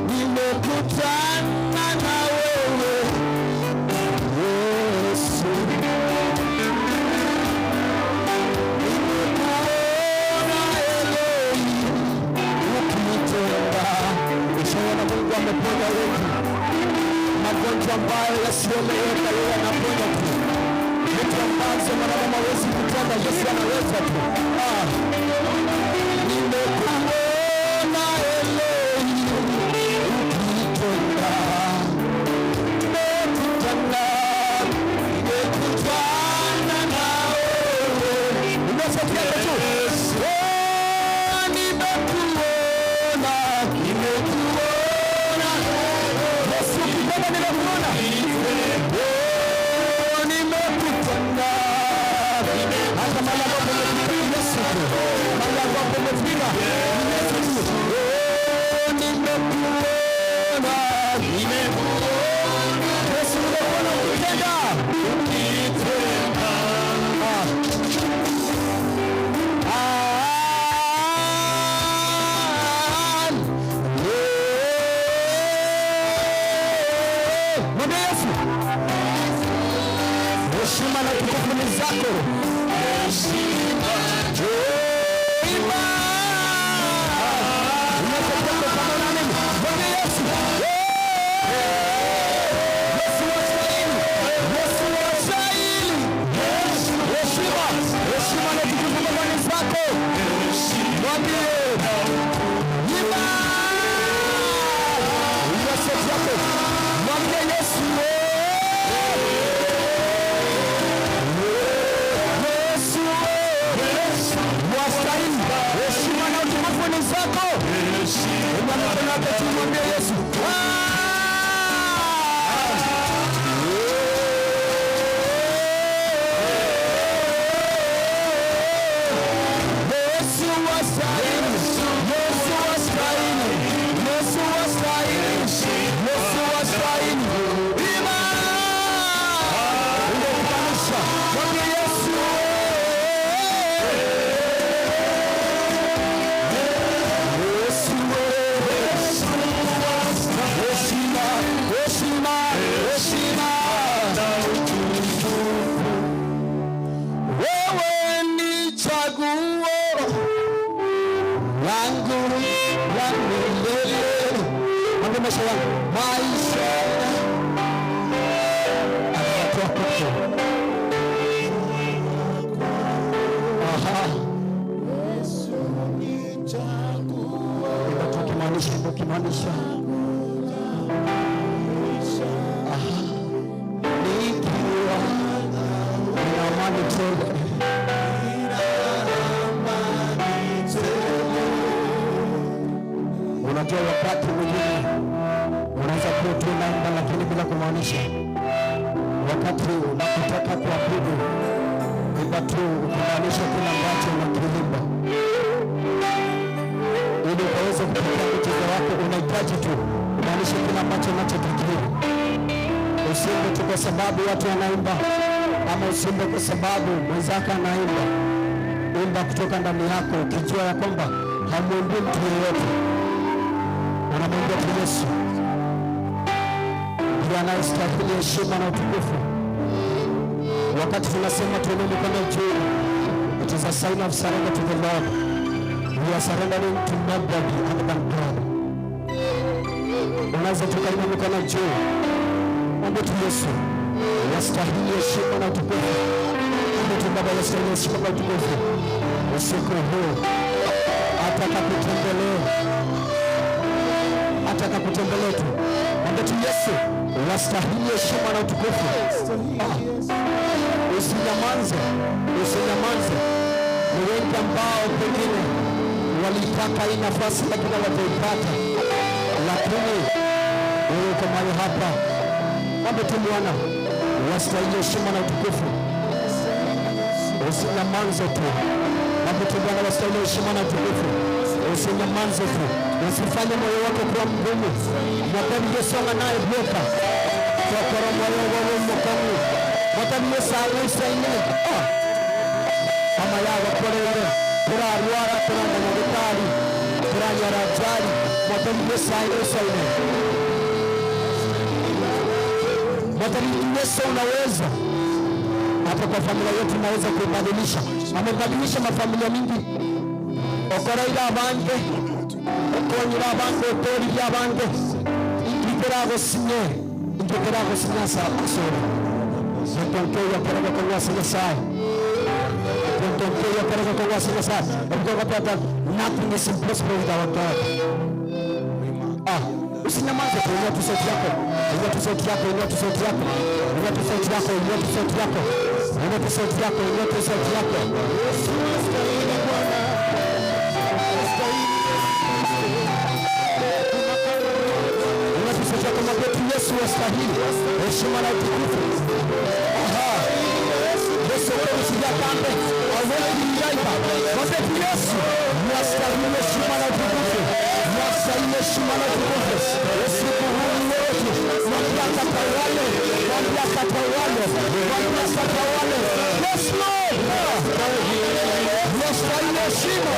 nimekutana na wewe Yesu. Nimekuona Elohim ukitenda. Ushaona Mungu ameponya wengi magonjwa ambayo yasiyoeleweka, yeye anaponya tu. Vitu ambazo mwanadamu hawezi kutenda, Yesu anaweza tu. Ah. Nimekuona Elohim ukitenda, nimekutana, nimekutana na wewe. Inua sauti yako juu. Oh, nimekuona, nimekuona. Yesu ukitenda, nimekuona. Oh, nimekutana. Hata mahali ambapo umefika ni Yesu tu. Mahali ambapo umefika ni Yesu tu. Oh, nimekuona, nimekuona. Yesu nimekuona ukitenda. na utukufu ni zako. Imba. Unapotaka kama nani? Mwambie Yesu. Yesu wastahili. Yesu wastahili. Heshima, heshima na utukufu Baba ni zako. Mwambie. Imba. Inua sauti yako. Mwambie Yesu. Yesu, wastahili. Heshima na utukufu ni zako. Inua mikono yako juu, mwambie Yesu. Yesu wastahili. Yesu wastahili. Yesu wastahili. Yesu wastahili. Imba. Ungekupanisha. Mwambie Yesu. Yesu. Heshima, heshima, heshima. Wewe ni chaguo langu la milele. Mwambie maisha yangu, maisha anatoa kwako. Aha. Imba tu ukimaanisha, imba ukimaanisha. Aha. Nikiwa nina amani tele. Unajua, wakati mwingine unaweza kuwa tu unaimba lakini bila kumaanisha. Wakati unapotaka kuabudu, imba tu ukimaanisha kile ambacho unakiimba, ili ukaweze kupokea miujiza wako. Unahitaji tu kumaanisha kile ambacho unachokikiri. Usiimbe tu kwa sababu watu wanaimba, ama usiimbe kwa sababu mwenzako anaimba. Imba kutoka ndani yako, ukijua ya kwamba hamwimbii mtu yeyote, unamwimbia tu Yesu ndiye anayestahili heshima na utukufu. Wakati tunasema tuinue mikono juu, it is a sign of surrender to the Lord. We are surrendering to nobody other than God. Unaweza tukainua mikono juu, mwambie tu Yesu, wastahili heshima na utukufu. Mwambie tu Baba, wastahili heshima na utukufu. Usiku huu atakakutembelee, atakakutembelee tu. Mwambie tu Yesu, wastahili heshima na utukufu. Ah, usinyamaze, usinyamaze. Ni wengi ambao pengine walitaka hii nafasi lakini hawajaipata, lakini wewe uko mahali hapa, mwambie tu Bwana, wastahili heshima na utukufu. Usinyamaze tu, mwambie tu Bwana, wastahili heshima na utukufu. Usinyamaze tu, usifanye moyo wako kuwa mgumu. Mwambie Yesu ang'anaye bweka tokoro moyo wawe mkomu. Mwambie Yesu agusaine kama yago korere turarwara turana gitari turanyara ajali. Mwambie Yesu agusaine. Mwambie Yesu unaweza hata kwa familia yetu naweza kuibadilisha. Amebadilisha mafamilia mingi okoreire abange okonyire abange otoririe abange ingikeragosinye ingikeragosinye asa asore getonkeyo kerego kongwase Nyasaye getonkeyo kerego kongwase Nyasaye obukogopata nothing is impossible with our God. Ah, usinyamaze tu, inua tu sauti yako, inua tu sauti yako, inua tu sauti yako, inua tu sauti yako, inua tu sauti yako, inua tu sauti yako, inua tu sauti yako. Inua tu sauti yako, mwambie tu Yesu wastahili heshima na utukufu. Aha. Yesu wewe hawezi kuiba. Mwambie tu Yesu wastahili heshima na utukufu, wastahili heshima na utukufu. Usiku huu ni wetu, mwambie akatawale, mwambie akatawale, mwambie akatawale. Yes Lord, wastahili heshima,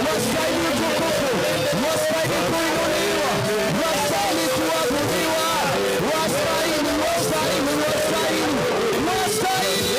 wastahili utukufu, wastahili kuinuliwa, wastahili kuabudiwa, wastahili, wastahili, wastahili, wastahili.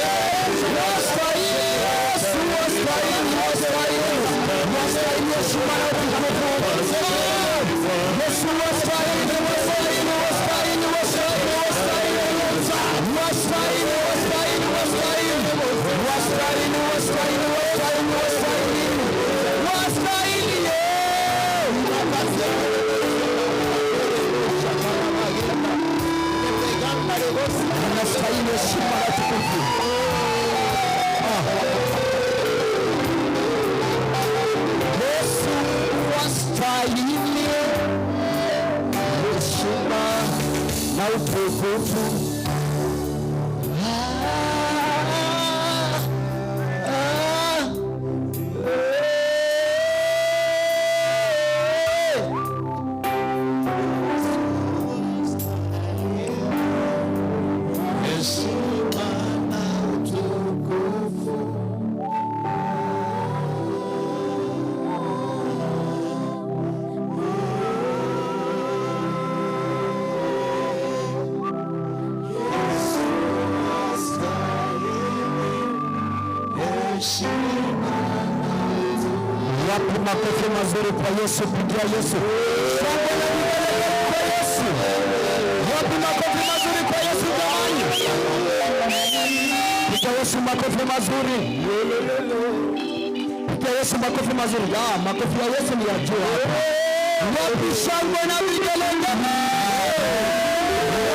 na utukufu. Ah, ah, eh. Heshima na utukufu. Yesu astahili heshima na utukufu. Wapi makofi mazuri kwa Yesu? Pigia Yesu shangwe na vigelegele kwa Yesu. Wapi makofi mazuri kwa Yesu jamani? Pigia Yesu makofi mazuri. Pigia Yesu makofi mazuri. Ah, makofi ya Yesu ni ya juu hapa. Wapi shangwe na vigelegele?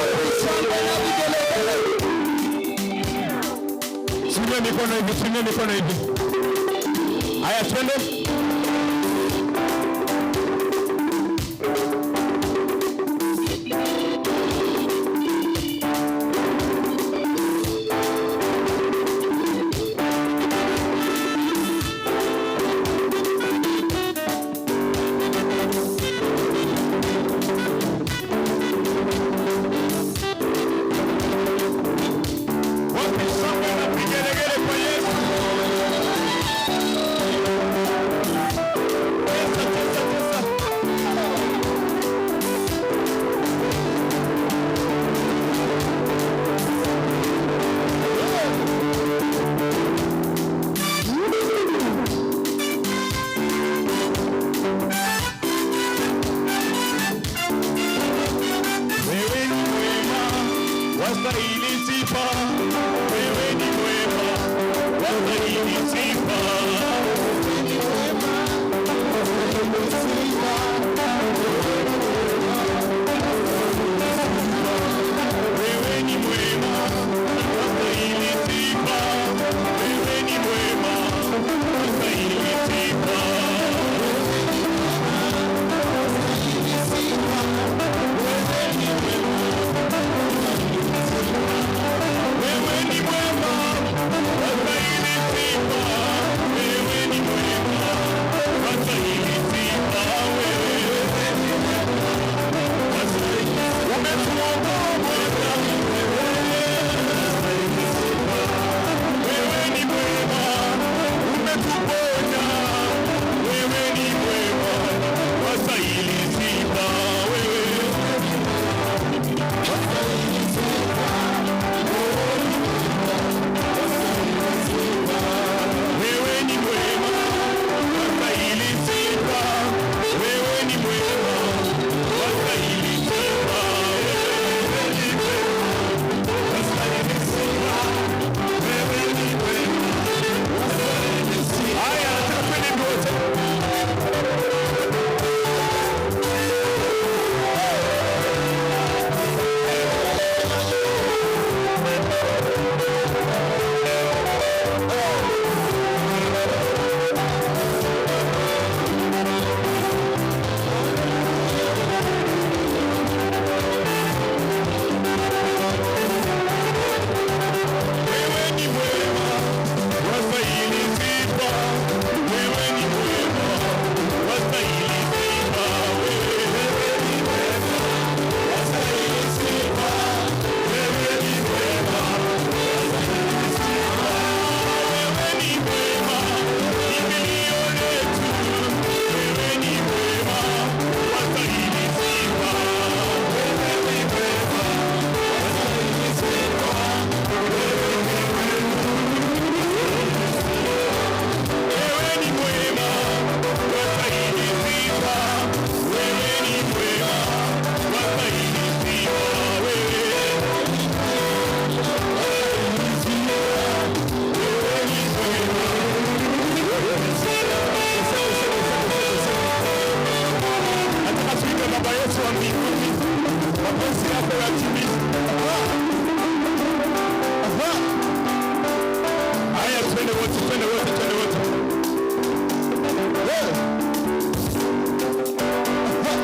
Wapi shangwe na vigelegele? Simie mikono hivi, simie mikono hivi. Haya, twende. Wapi shangwe na vigelegele kwa Yesu? Cheza, cheza, cheza. Wewe ni mwema, wastahili sifa. Wewe ni mwema, wastahili sifa. Wewe ni mwema, wastahili sifa. Wewe ni mwema, wastahili sifa. Wewe ni mwema, wastahili sifa. Wewe ni mwema, wastahili sifa. Wewe umetuokoa Bwana. Wewe ni mwema, umetuponya. Wewe ni mwema, wastahili sifa. Wewe Wewe ni mwema, wastahili sifa. Wewe ni mwema, wastahili sifa. Wewe ni mwema, wastahili sifa. Wewe ni mwema, wastahili sifa. Haya, nataka twende wote. Wewe ni mwema, wastahili sifa. Wewe ni mwema, wastahili sifa. Wewe ni mwema, wastahili sifa. Wewe ni mwema, wastahili sifa. Wewe ni mwema, kimbilio letu. Wewe ni mwema, wastahili sifa. Wewe ni mwema, wastahili sifa. Wewe ni mwema, wastahili sifa. Wewe ni mwema, wastahili sifa. Wewe Nataka tuimbe Baba yetu wa mbinguni, mapenzi yako yatimizwe. Aha. Haya, twende wote, twende wote, twende wote. Yeah. Aha.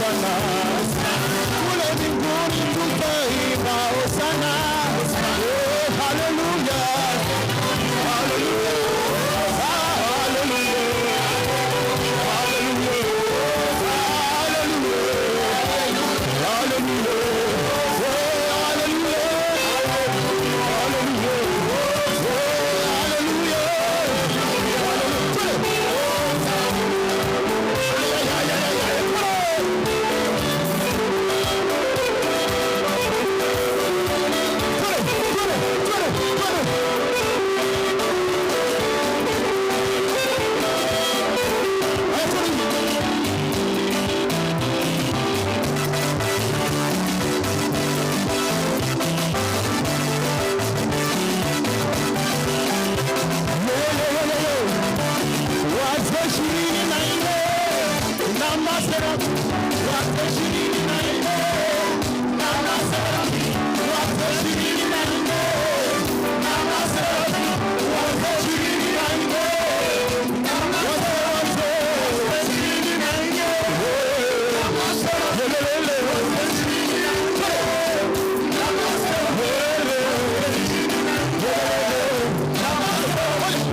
Hosana. Kule mbinguni tutaimba Hosana. Oh, haleluya. Haleluya. Haleluya. Haleluya. Haleluya. Wazee 24 na maserafi, wazee 24 na maserafi, wazee 24 na maserafi, wazee 24 na maserafi, wazee 24 na maserafi, lelele, wazee 24 na maserafi, lelele, na maserafi.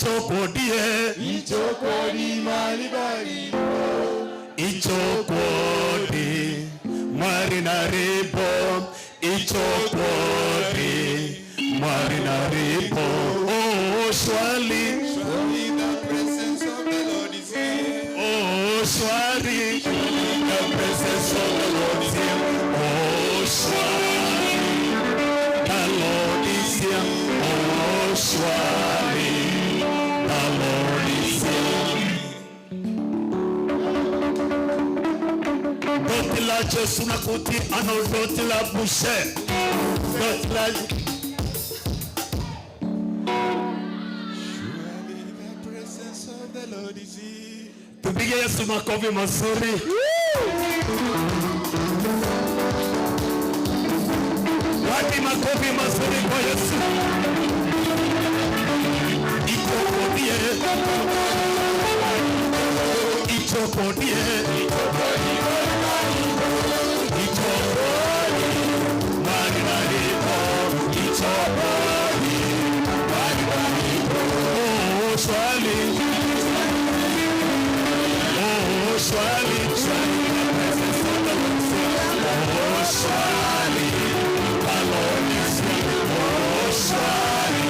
Ichokodie. Ichokodi mali bali. Ichokwadi Mwari naripo. Ichokwadi Mwari naripo. Oh, surely. Surely the presence of the Lord is here. Oh, surely the presence of the Lord is here. Oh, surely the Lord is here. Oh, surely the Lord is here. Dotila Jesu nakuti ano dotila bushe. Dotila. Surely the presence of the Lord is here. Tupige Yesu makofi mazuri. Wapi makofi mazuri kwa Yesu? Ichokodie. Ichokodie. Ichokodie. Mwari naripo. Ichokodie. Mwari naripo. Oh, surely. Oh, surely, surely the presence of the Lord is here. Oh, surely the Lord is here. Oh, surely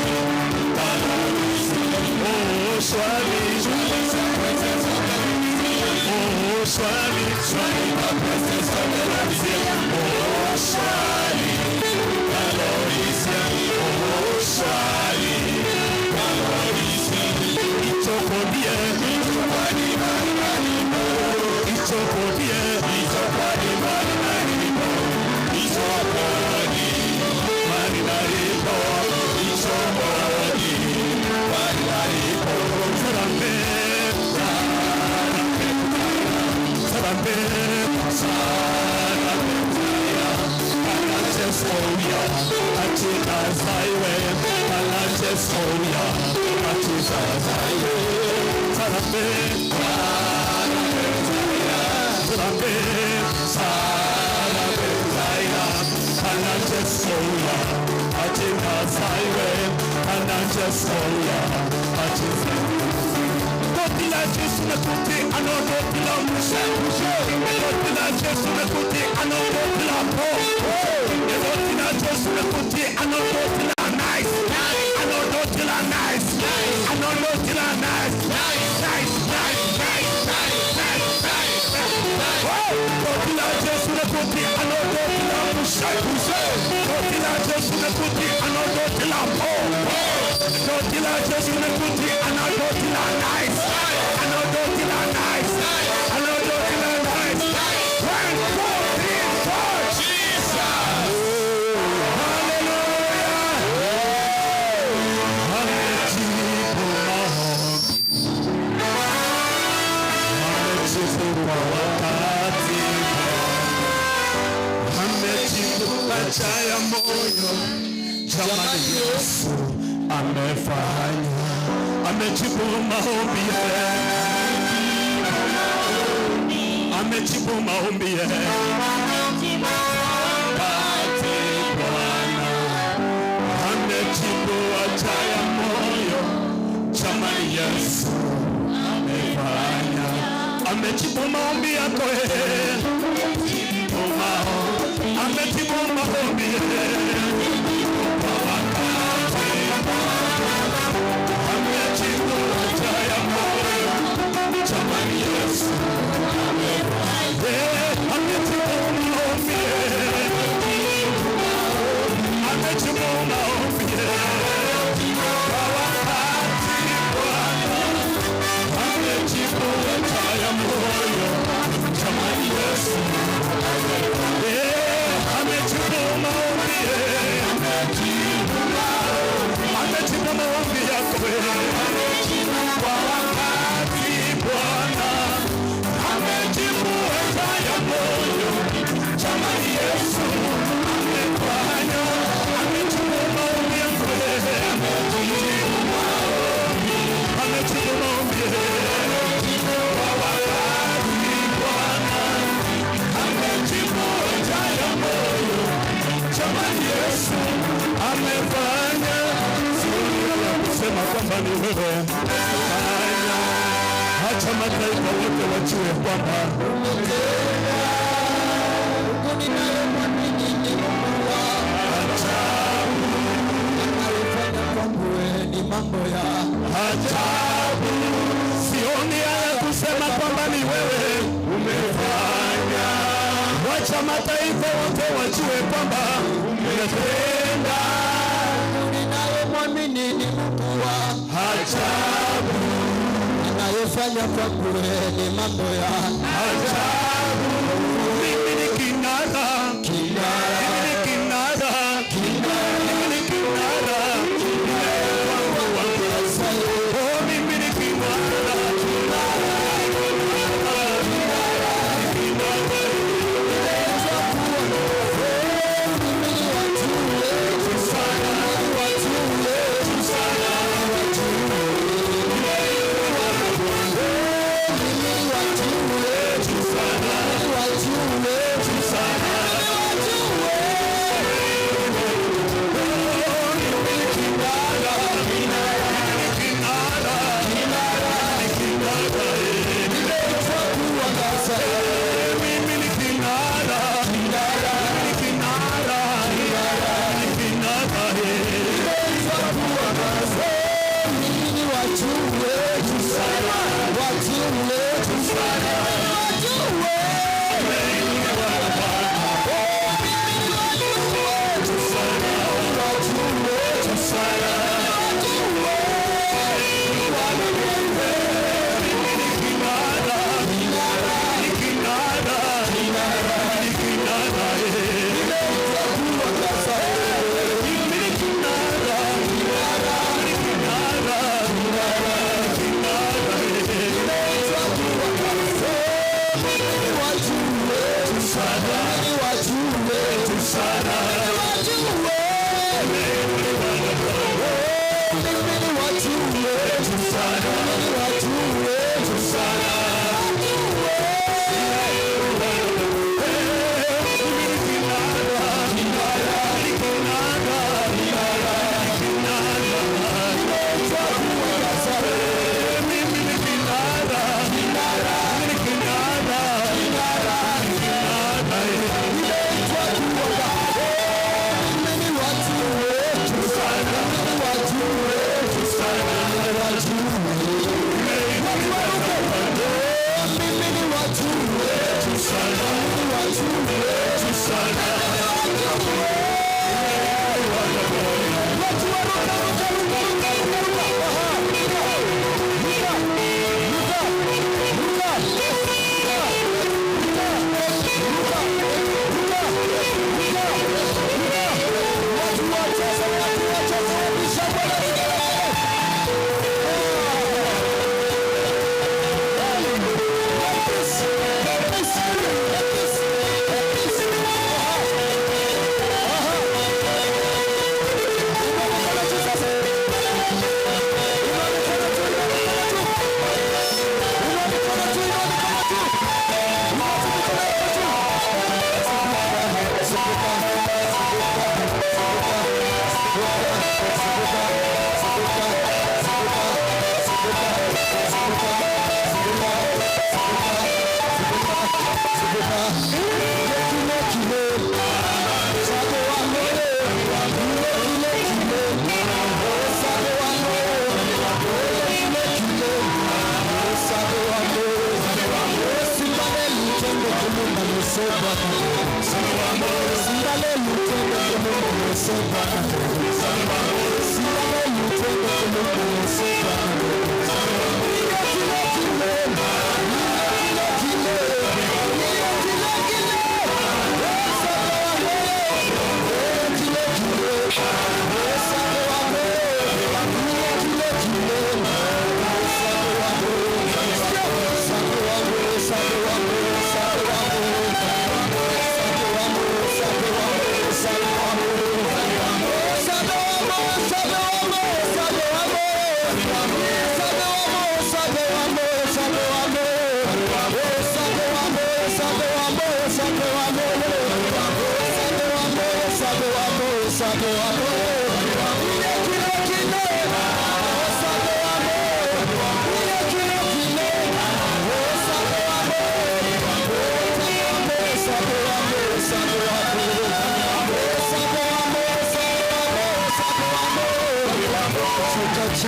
the Lord is here. Oh, surely, surely the presence of the Lord is here. Oh, surely, surely the presence of the Lord is here. Oh, surely the Lord is here. Oh, surely the Lord is here. Ichokodie. Ichokodie. Ichokodie. Ichokodie. Marinaripo. Ichokodie. Marinaripo. Sarambe. Sarambe. Sarambe. Kanachesoya. Achikazaiwe. Kanachesoya. Achikazaiwe. Sarambe. Sarambe. Sarambe. Kanachesoya. Achikazaiwe. Kanachesoya. Achikazaiwe. Dotila Jesu nakuti ano dotila mushe. Dotila Jesu nakuti ano dotila po. Dotila Jesu nakuti ano dotila nice. Ano dotila nice. Ano dotila nice. Nice, nice, nice, nice, nice, nice. Dotila Jesu nakuti ano dotila mushe. Dotila Jesu nakuti ano dotila po. Dotila Jesu nakuti ano dotila nice. Ano dotila nice. Ano dotila nice. 1, 2, 3, 4. Jesus. Hallelujah. Amejibu maombi. Amejibu kwa wakati. Amejibu haja ya moyo. Jamani, Yesu amefanya. Amejibu maombi. Amejibu maombi. Wakati Bwana amejibu haja ya moyo. Jamani, Yesu amefanya. Amejibu maombi yako. Amejibu maombi. Kwa wakati amejibu haja ya moyo. Jamani, Yesu amejibu maombi. Amejibu maombi. Kwa wakati Bwana amejibu haja ya moyo. Jamani, Yesu kusema kwamba ni wewe umefanya. Acha mataifa wote wajue kwamba umetenda. Mungu ninayemwamini ni Mungu wa ajabu. Anayofanya kwangu ni mambo ya ajabu. Sioni haya kusema kwamba ni wewe umefanya. Wacha mataifa wote wajue kwamba umetenda. Mungu ninayemwamini ni Mungu wa ajabu. Anayofanya kwangu ni mambo ya ajabu. Mimi ni kinara, mimi ni kinara, mimi ni kinara, oh, mimi ni kinara, mimi ni kinara, mimi ni kinara, mimi ni kinara. Sabe,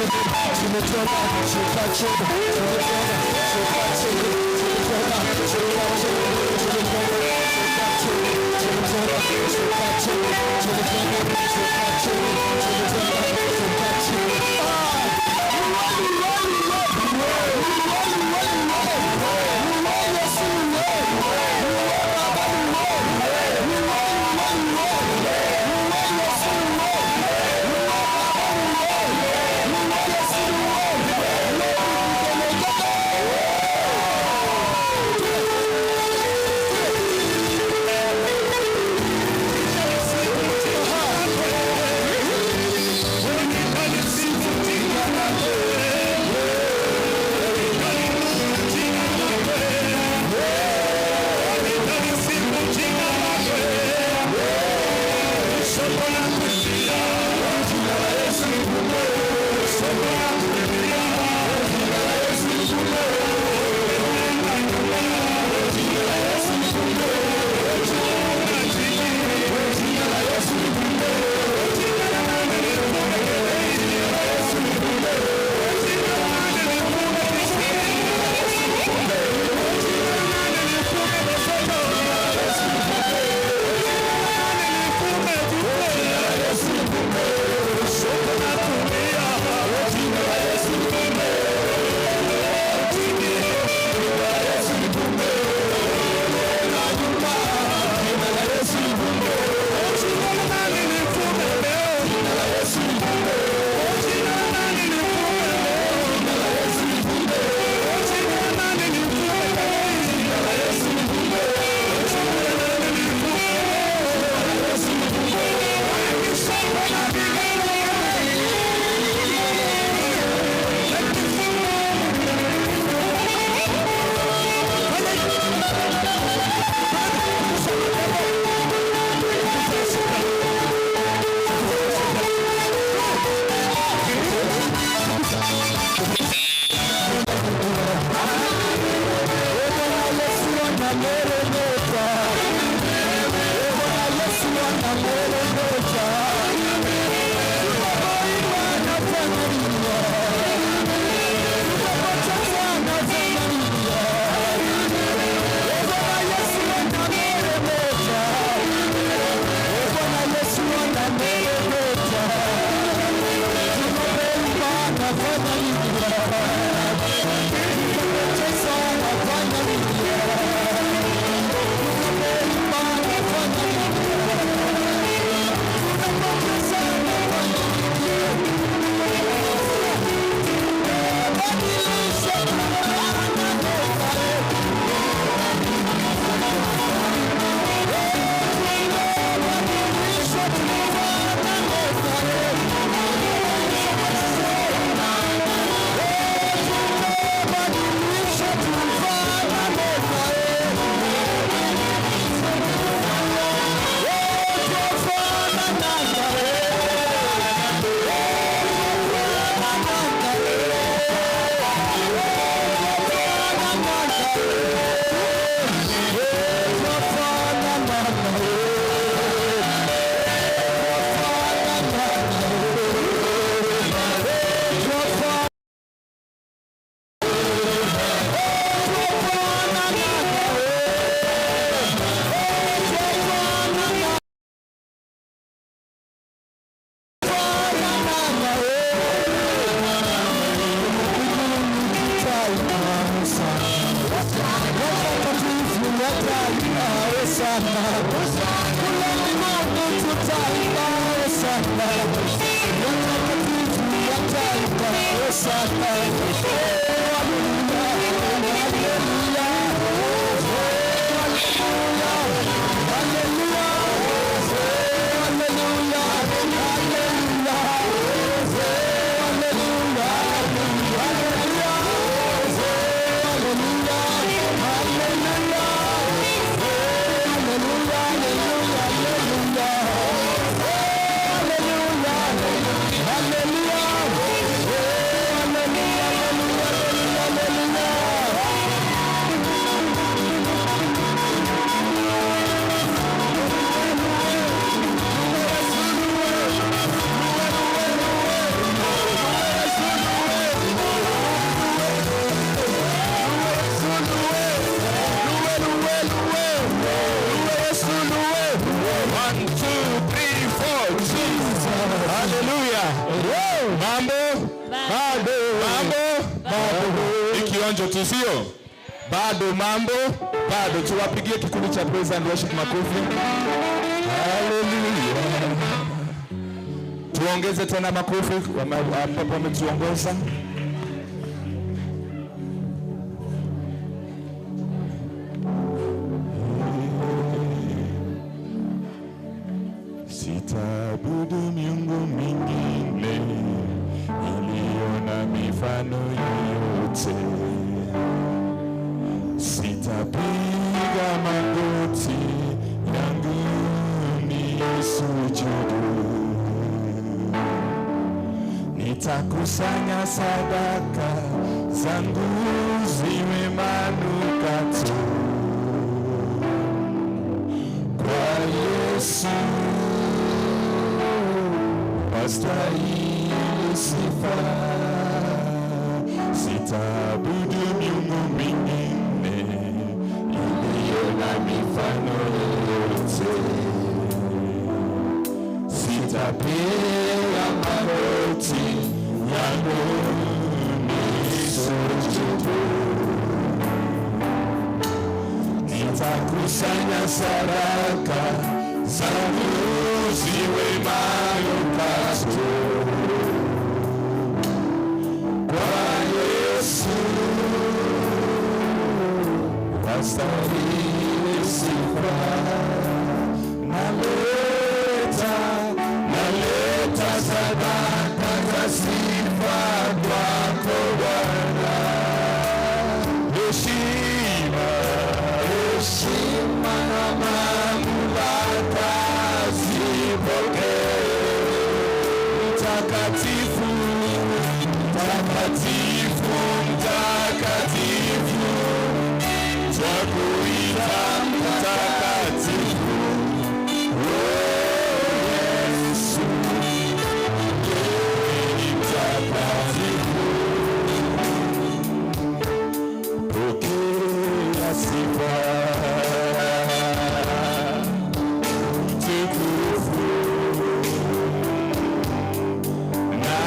tumetoka, shuka chini, tumetoka, shuka chini, tumetoka, shuka chini, tumetoka, shuka chini, tumetoka, shuka chini, tumetoka, shuka chini, tumetoka, shuka chini. Hallelujah. Chonjo tu, sio? Bado mambo bado. Tuwapigie kikundi cha praise and worship makofi. Haleluya. Tuongeze tena makofi ambapo wametuongoza. Sitaabudu miungu mingine iliyo na mifano yoyote, sitapiga magoti yangu nisujudu, nitakusanya sadaka zangu ziwe manukato kwa Yesu wastahili sifa. Sitaabudu miungu mingine iliyo na mifano yoyote, sitapiga magoti yangu nisujudu, nitakusanya sadaka zangu ziwe manukato kwa Yesu wastahili sifa. Naleta sadaka za sifa kwako Bwana, heshima, heshima na mamlaka zipokee. Mtakatifu, mtakatifu, mtakatifu, twakuita mtakatifu. Yesu, wewe ni mtakatifu. Pokea sifa, utukufu na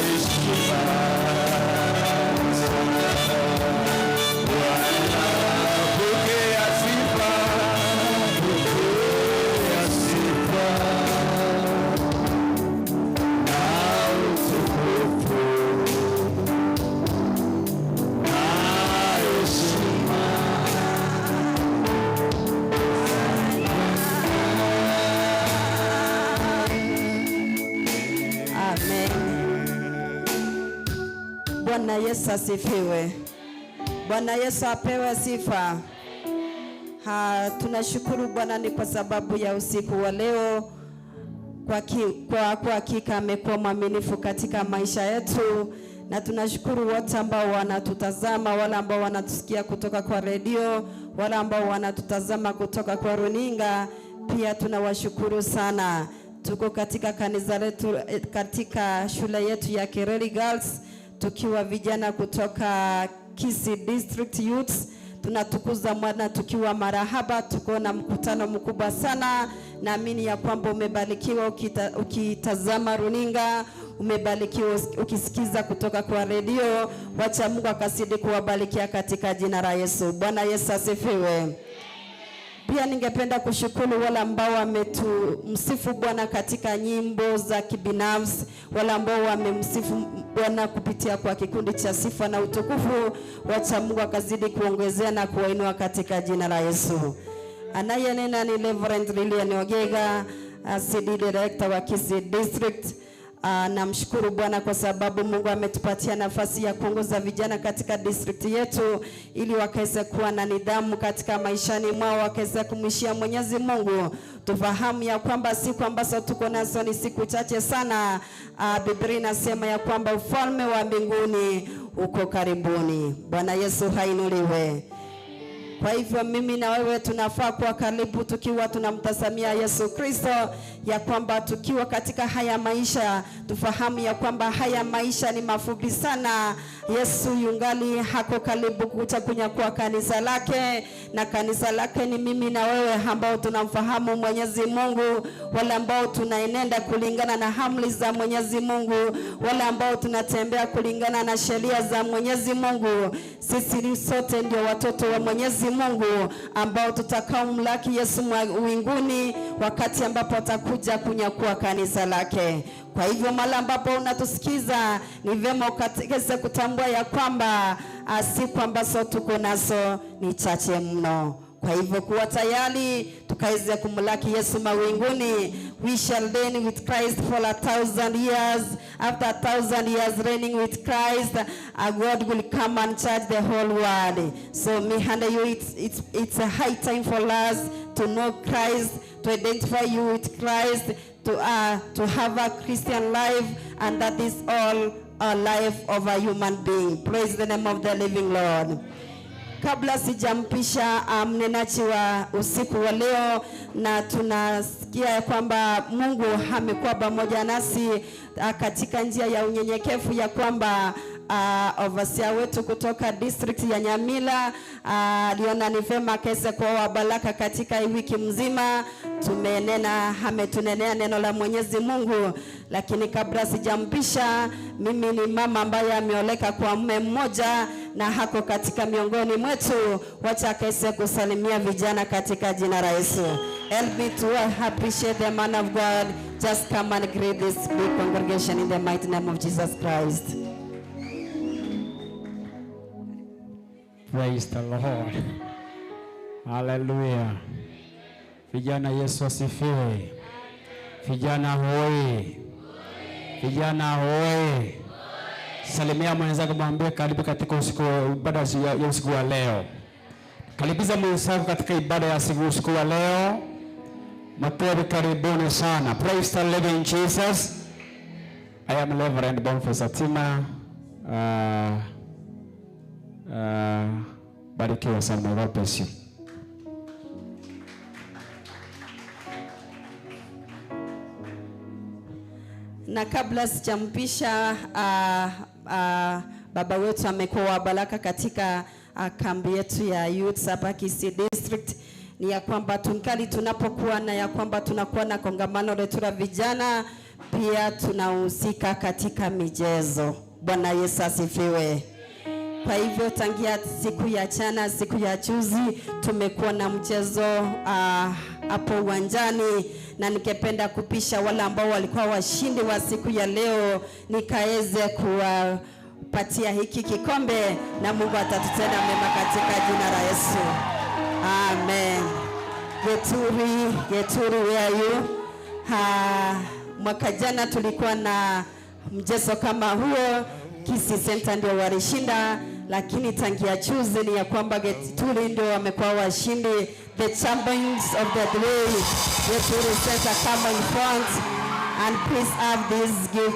heshima. Bwana, pokea sifa, pokea sifa na utukufu na heshima. Amen. Bwana Yesu asifiwe. Bwana Yesu apewe sifa. Tunashukuru Bwana ni kwa sababu ya usiku wa leo. Kwa hakika amekuwa mwaminifu katika maisha yetu, na tunashukuru wote ambao wanatutazama, wale ambao wanatusikia kutoka kwa redio, wale ambao wanatutazama kutoka kwa runinga, pia tunawashukuru sana. Tuko katika kanisa letu, katika shule yetu ya Kereri Girls, tukiwa vijana kutoka Kisii District Youths. Tunatukuza Bwana tukiwa marahaba, tuko na mkutano mkubwa sana. Naamini ya kwamba umebarikiwa ukitazama runinga, umebarikiwa ukisikiza kutoka kwa redio. Wacha Mungu akazidi kuwabarikia katika jina la Yesu. Bwana Yesu asifiwe. Pia ningependa kushukuru wale ambao wametumsifu Bwana katika nyimbo za kibinafsi, wale ambao wamemsifu Bwana kupitia kwa kikundi cha sifa na utukufu. Wacha Mungu akazidi kuongezea na kuwainua katika jina la Yesu. Anayenena ni Reverend Lilian Ogega, CD Director wa Kisii District. Namshukuru Bwana kwa sababu Mungu ametupatia nafasi ya kuongoza vijana katika district yetu ili wakaweze kuwa na nidhamu katika maishani mwao, wakaweze kumwishia Mwenyezi Mungu. Tufahamu ya kwamba siku ambazo tuko nazo ni siku chache sana. Biblia inasema ya kwamba ufalme wa mbinguni uko karibuni. Bwana Yesu hainuliwe. Kwa hivyo mimi na wewe tunafaa kuwa karibu tukiwa tunamtazamia Yesu Kristo, ya kwamba tukiwa katika haya maisha tufahamu ya kwamba haya maisha ni mafupi sana. Yesu yungali hako karibu kuja kunyakua kanisa lake, na kanisa lake ni mimi na wewe ambao tunamfahamu Mwenyezi Mungu, wale ambao tunaenenda kulingana na amri za Mwenyezi Mungu, wale ambao tunatembea kulingana na sheria za Mwenyezi Mungu. Sisi ni sote ndio watoto wa Mwenyezi Mungu ambao tutakao mlaki Yesu mbinguni wakati ambapo atakuja kunyakua kanisa lake. Kwa hivyo mahali ambapo unatusikiza ni vyema ukaweze kutambua ya kwamba siku ambazo tuko nazo ni chache mno. Kwa hivyo kuwa tayari tukaweze kumlaki Yesu mawinguni. We shall reign with Christ for 1,000 years. After 1,000 years reigning with Christ, God will come and judge the whole world. So me and you, it's a high time for us to know Christ, to identify you with Christ, to have a Christian life, and that is all a life of a human being. Praise the name of the living Lord. Kabla sijampisha mnenaji wa usiku wa leo, na tunasikia ya kwamba Mungu amekuwa pamoja nasi katika njia ya unyenyekevu, ya kwamba overseer wetu kutoka district ya Nyamira aliona ni vema akaweze kuwa baraka katika hii wiki mzima. Tumenena, ametunenea neno la Mwenyezi Mungu. Lakini kabla sijampisha, mimi ni mama ambaye ameoleka kwa mume mmoja na hako katika miongoni mwetu. Wacha akaweze kusalimia vijana katika jina la Yesu. Help me to appreciate the man of God. Just come and greet this big congregation in the mighty name of Jesus Christ. Praise the Lord. Hallelujah. Vijana, Yesu asifiwe. Vijana hoi. Vijana hoi. Salimia mwenzako, mwambie karibu katika usiku wa ibada ya usiku wa leo. Karibiza mwenzako katika ibada ya usiku wa leo. Mapori, karibuni sana. Praise the living Jesus. I am Reverend Boniface Atima. Barikiwa sana. God bless you. Na kabla sijampisha baba wetu amekuwa wa baraka katika kambi yetu ya youth hapa Kisii District, ni ya kwamba tungali tunapokuwa na ya kwamba tunakuwa na kongamano letu la vijana, pia tunahusika katika michezo. Bwana Yesu asifiwe. Kwa hivyo tangia siku ya jana, siku ya juzi, tumekuwa na mchezo hapo uwanjani, na ningependa kupisha wale ambao walikuwa washindi wa siku ya leo, nikaweze kuwapatia hiki kikombe, na Mungu atatutenda mema katika jina la Yesu. Amen. Geturi, Geturi, where are you? Mwaka jana tulikuwa na mchezo kama huo, Kisii Center ndio walishinda, lakini tangia juzi ni ya kwamba Geturi ndio wamekuwa washindi, the champions of the day. Geturi Center, come in front and please have this gift.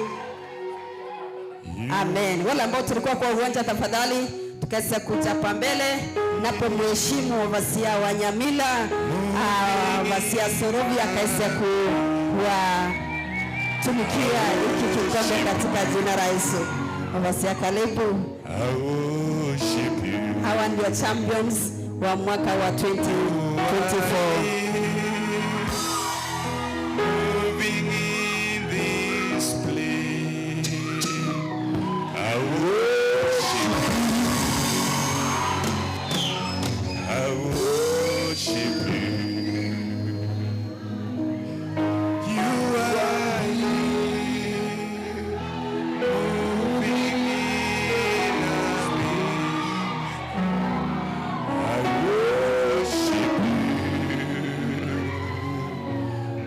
Amen. Wale ambao tulikuwa kwa uwanja, tafadhali tukaweza kuchapa mbele, napomheshimu overseer wa Nyamira, overseer Sorobi akaweza kuwatumikia hiki kikombe katika jina la Yesu. Overseer, karibu. I worship you. Hawa ndio champions wa mwaka wa 2024. Moving in this place. I worship you. I worship you. You are here, moving in our midst. I worship you.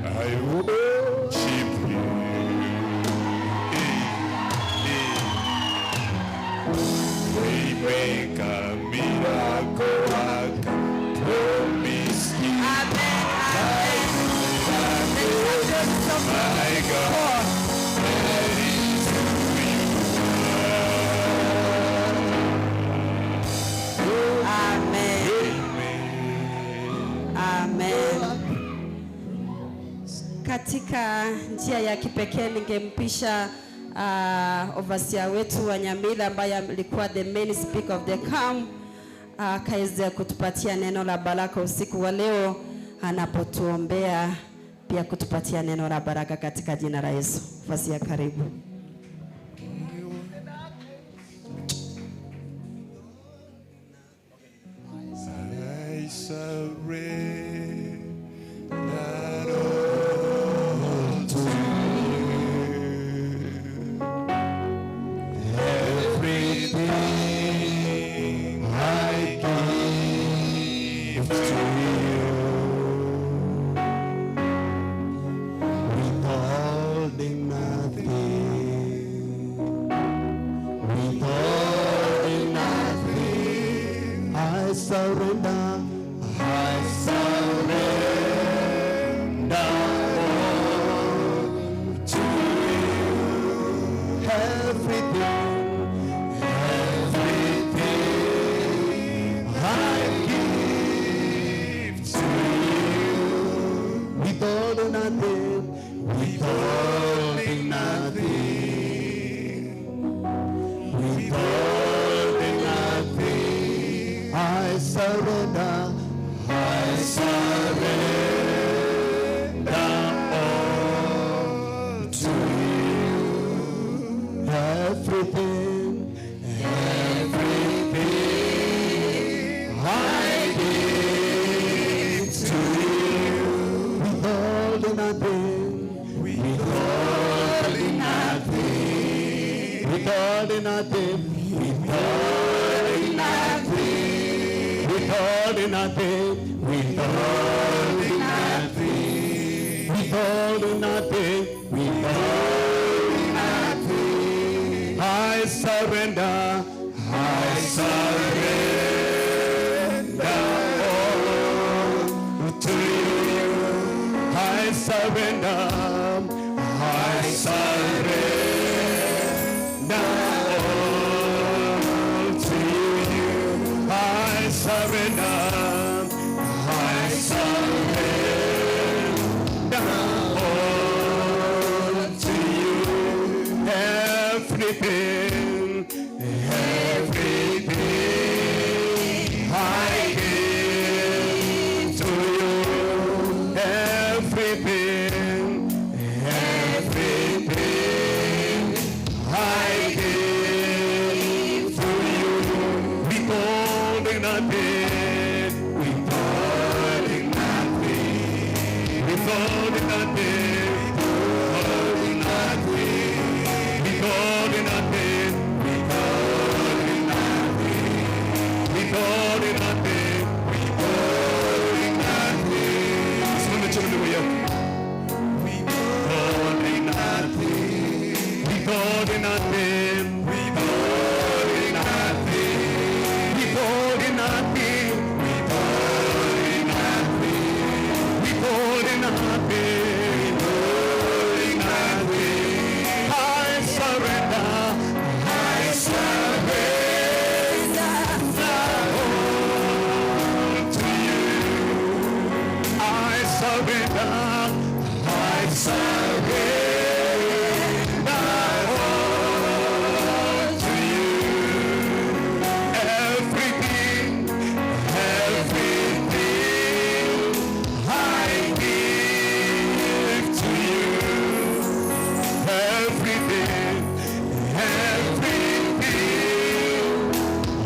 I worship you. Hey, hey. Waymaker, miracle worker, promise keeper. My God, that is who you are. Amen. Katika njia ya kipekee ningempisha overseer wetu wa Nyamira ambaye alikuwa the main speaker of the camp akaweze kutupatia neno la baraka usiku wa leo, anapotuombea pia kutupatia neno la baraka katika jina la Yesu. Overseer, karibu. I surrender all to you. Everything I give to you. Withholding nothing, withholding nothing, I surrender, I surrender all to you. Everything, everything I give to you. Withholding nothing, withholding nothing, withholding nothing. I surrender, I surrender all to you. Everything, everything I give to you. Withholding nothing, withholding nothing, withholding nothing, withholding nothing, withholding nothing, withholding nothing, withholding nothing, withholding nothing. I surrender, I surrender all to you. I surrender, I surrender all to you. I surrender, I surrender all to you. Everything, everything I give to you. Everything, everything I give to you. Withholding nothing, withholding nothing, withholding nothing, withholding nothing, withholding nothing, withholding nothing, withholding nothing, withholding nothing. Simama chini ndugu yako. Withholding nothing, withholding nothing, withholding nothing, withholding nothing, withholding nothing, withholding nothing, withholding nothing. I surrender, I surrender all to you. I surrender, I surrender all to you. Everything, everything I give to you. Everything, everything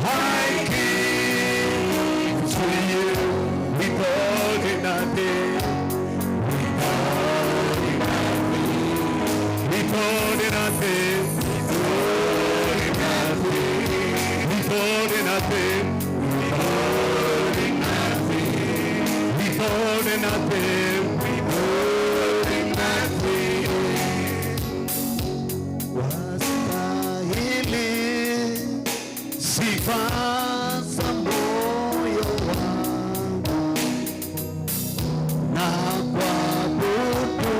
I give to you. Withholding nothing, withholding nothing, withholding nothing, withholding nothing, withholding nothing, withholding nothing, withholding nothing, withholding nothing. Wastahili sifa za moyo wangu na kuabudu,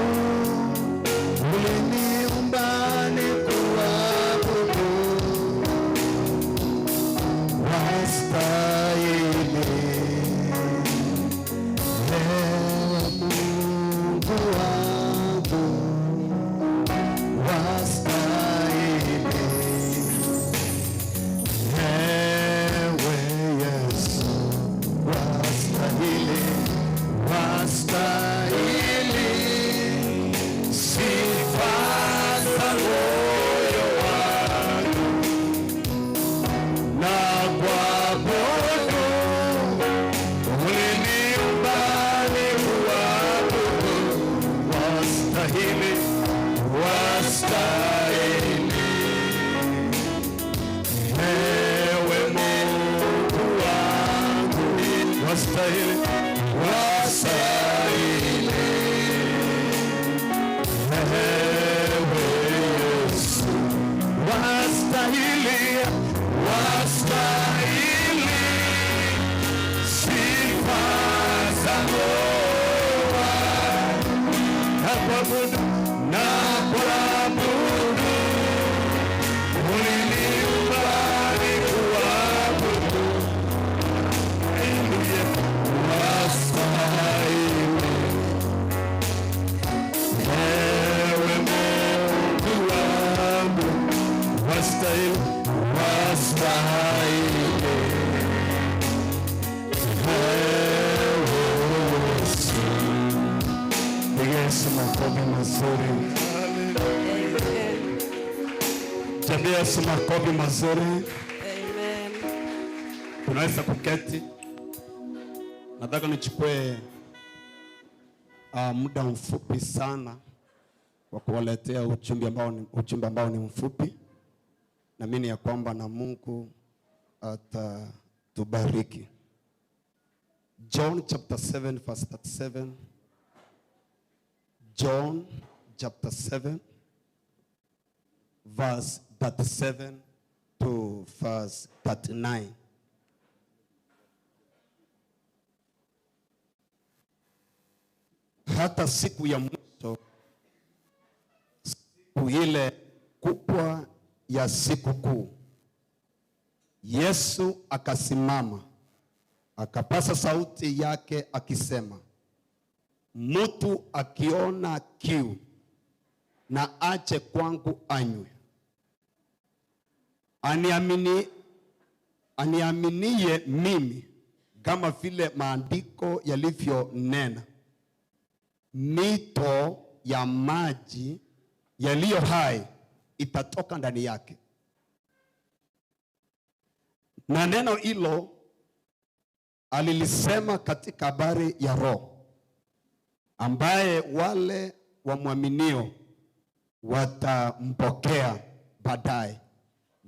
uliniumba nikuabudu. Wastahili, ewe Mungu wangu. kuabudu, na kuabudu. Uliniumba nikuabudu. Ndiye wastahili. Ewe Mungu wangu, wastahili, wastahili. Ewe Yesu. Piga Yesu makofi mazuri. Chapia Yesu makofi mazuri. Amen. Tunaweza kuketi. Nataka nichukue muda mfupi sana wa kuwaletea ujumbe ambao ni mfupi. Naamini ya kwamba na Mungu atatubariki. John chapter 7 verse 37. John chapter 7 verse 37 to verse 39. Hata siku ya mwisho, siku ile kubwa ya siku kuu, Yesu akasimama akapasa sauti yake akisema, mtu akiona kiu na aje kwangu anywe. Aniaminie mimi, kama vile maandiko yalivyonena, mito ya maji yaliyo hai itatoka ndani yake. Na neno hilo alilisema katika habari ya Roho, ambaye wale wamwaminio watampokea baadaye,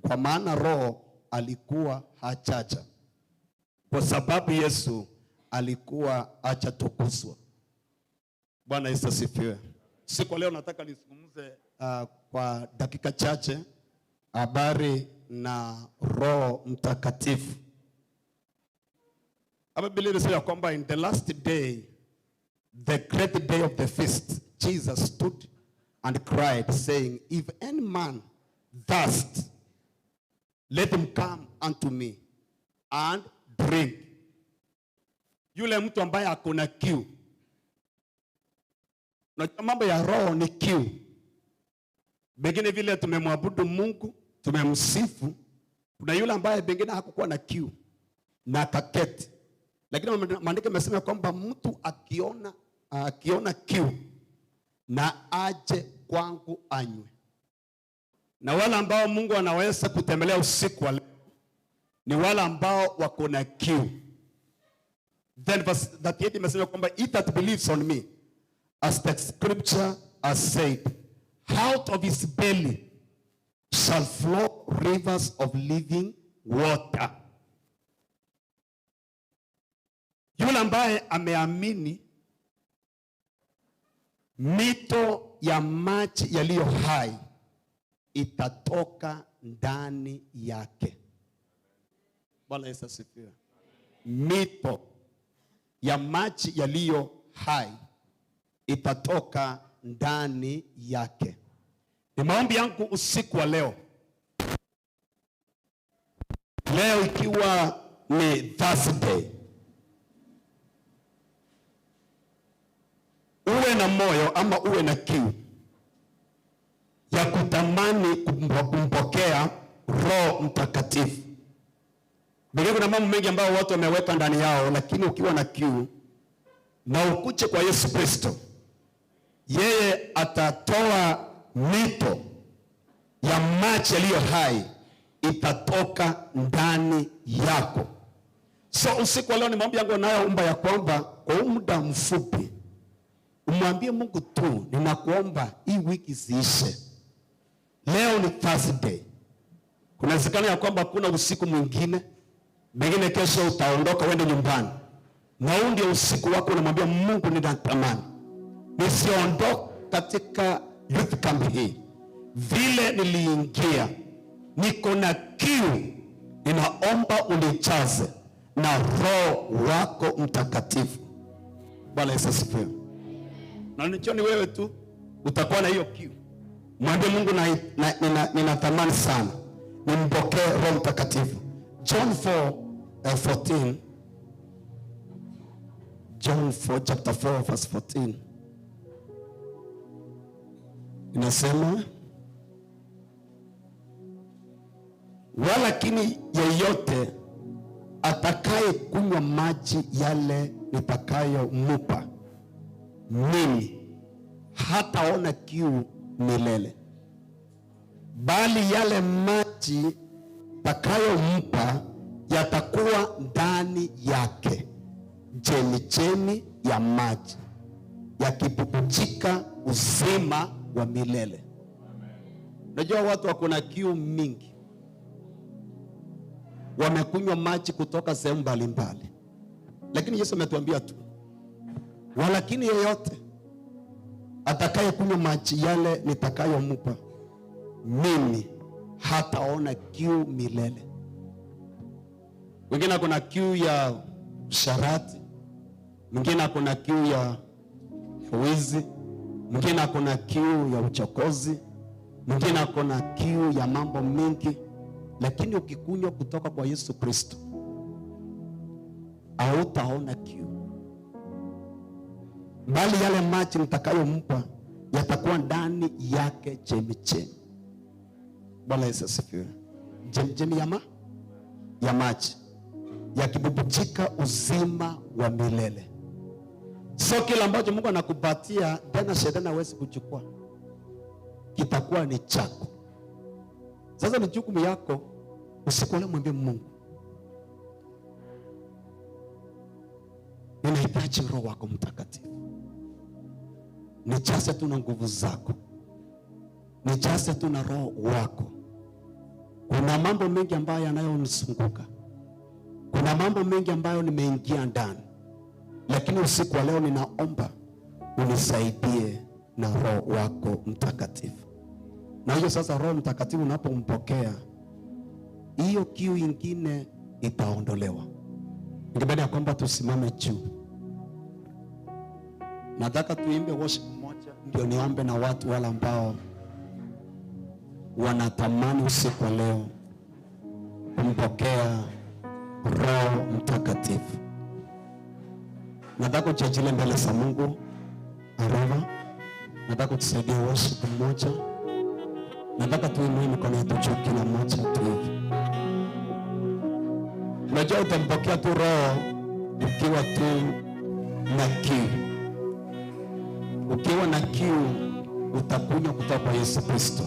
kwa maana Roho alikuwa hajaja, kwa sababu Yesu alikuwa hajatukuzwa. Bwana Yesu asifiwe. Siku ya leo nataka nizungumze kwa dakika chache habari na Roho Mtakatifu. Hapa Biblia inasema kwamba in the last day, the great day of the feast, Jesus stood and cried, saying, "If any man thirst, let him come unto me and drink." Yule mtu ambaye akona kiu. Unajua mambo ya roho ni kiu. Pengine vile tumemwabudu Mungu, tumemsifu, kuna yule ambaye pengine hakukuwa na kiu na akaketi. Lakini maandiko yamesema kwamba mtu akiona kiu na aje kwangu anywe. Na wale ambao Mungu anaweza kutembelea usiku wa leo ni wale ambao wako na kiu. Then verse 38 imesema kwamba he that believes on me, as the scripture has said, out of his belly shall flow rivers of living water. Yule ambaye ameamini, mito ya maji yaliyo hai itatoka ndani yake. Bwana Yesu asifiwe. Mito ya maji yaliyo hai itatoka ndani yake. Ni maombi yangu usiku wa leo, leo ikiwa ni Thursday, uwe na moyo ama uwe na kiu ya kutamani kumpokea Roho Mtakatifu. Biblia, kuna mambo mengi ambayo watu wameweka ndani yao, lakini ukiwa na kiu na ukuje kwa Yesu Kristo, yeye atatoa mito ya maji yaliyo hai itatoka ndani yako. So usiku wa leo ni maombi yangu nayoomba ya kwamba kwa huu muda mfupi umwambie Mungu tu, ninakuomba hii wiki ziishe. Leo ni Thursday. Kunawezekana ya kwamba kuna usiku mwingine, pengine kesho utaondoka uende nyumbani, na huu ndio usiku wako, unamwambia Mungu, ninatamani nisiondoke katika youth camp hii vile niliingia, niko na kiu, ninaomba unijaze na Roho wako Mtakatifu. Bwana Yesu asifiwe. Na nicho ni wewe tu. Utakuwa na hiyo kiu. Mwambie Mungu, ninatamani sana nimpokee Roho Mtakatifu. John 4:14. John 4 chapter 4 verse 14 inasema, walakini yeyote atakaye kunywa maji yale nitakayomupa mimi hataona kiu milele, bali yale maji nitakayompa yatakuwa ndani yake chemichemi ya maji yakibubujika uzima wa milele. Unajua watu wako na kiu mingi, wamekunywa maji kutoka sehemu mbalimbali, lakini Yesu ametuambia tu, walakini yeyote atakaye kunywa maji yale nitakayompa mimi hataona kiu milele. Wengine kuna kiu ya usharati, mwingine kuna kiu ya wizi, mwingine kuna kiu ya uchokozi, mwingine kuna kiu ya mambo mengi. Lakini ukikunywa kutoka kwa Yesu Kristo hautaona kiu, bali yale maji nitakayompa yatakuwa ndani yake chemichemi. Bwana Yesu asifiwe. Chemichemi ya maji yakibubujika uzima wa milele. Sio kila ambacho Mungu anakupatia tena shetani hawezi kuchukua, kitakuwa ni chako. Sasa ni jukumu yako usiku ule, mwambie Mungu, ninahitaji Roho wako Mtakatifu, nijaze tu na nguvu zako, nijaze tu na Roho wako. Kuna mambo mengi ambayo yanayonizunguka, kuna mambo mengi ambayo nimeingia ndani, lakini usiku wa leo ninaomba unisaidie na Roho wako Mtakatifu. Na hiyo sasa Roho Mtakatifu unapompokea, hiyo kiu ingine itaondolewa. Ningependa ya kwamba tusimame juu. Nataka tuimbe worship moja ndio niombe na watu wale ambao wanatamani usiku wa leo kumpokea Roho Mtakatifu. Nataka ujiachilie mbele za Mungu. Arova, nataka utusaidie worship moja. Nataka tuinue mikono yetu juu kila mmoja tu hivi. Unajua utampokea tu Roho ukiwa tu na kiu. Ukiwa na kiu utakunywa kutoka kwa Yesu Kristo.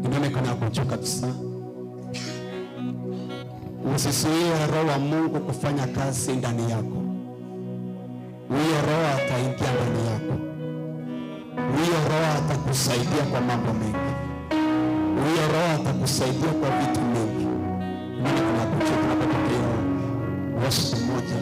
Inua mikono yako juu kabisa. Usizuie Roho wa Mungu kufanya kazi ndani yako. Huyo Roho ataingia ndani yako. Huyo Roho atakusaidia kwa mambo mengi. Huyo Roho atakusaidia kwa vitu mingi. Maana kuna kuchukua tunapopokea worship moja.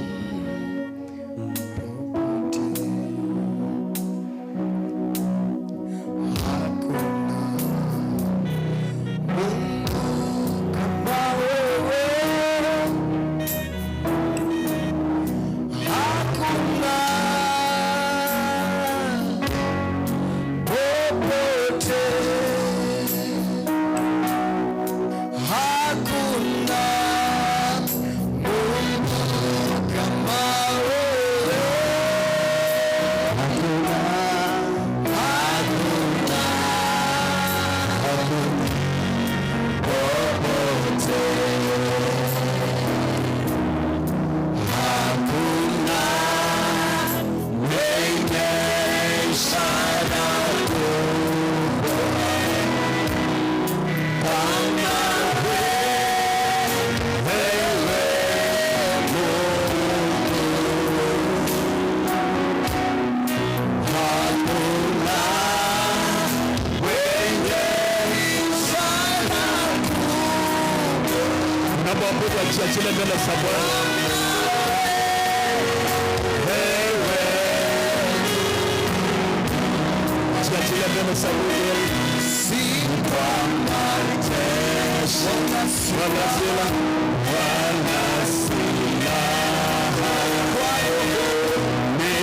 Tuachilie mbele za Bwana. Wewe tuachilie mbele za Mungu. Si kwa majeshi wala silaha, ni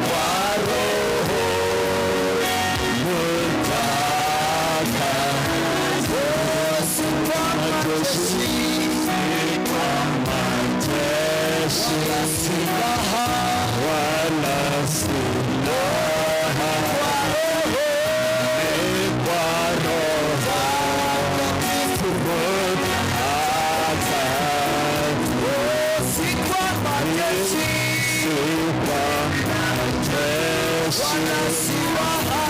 kwa Roho si kwa majeshi, wala silaha, ni kwa Roho Mtakatifu. Si kwa majeshi, Si kwa majeshi, wala silaha,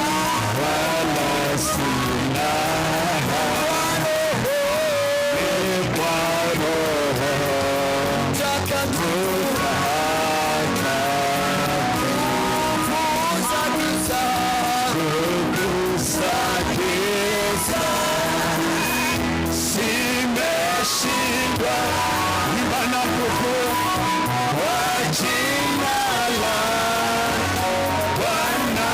wala silaha, ni kwa Roho Mtakatifu. Nguvu za giza, Nguvu za giza zimeshindwa, imba na kukua kwa jina la Bwana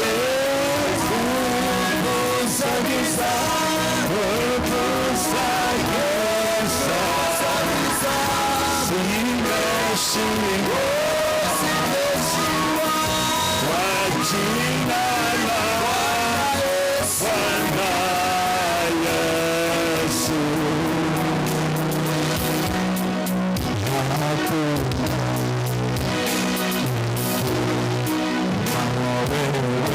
Yesu. Nguvu za giza, nguvu za giza zimeshindwa, kwa jina la Bwana Yesu. Hakuna kama wewe,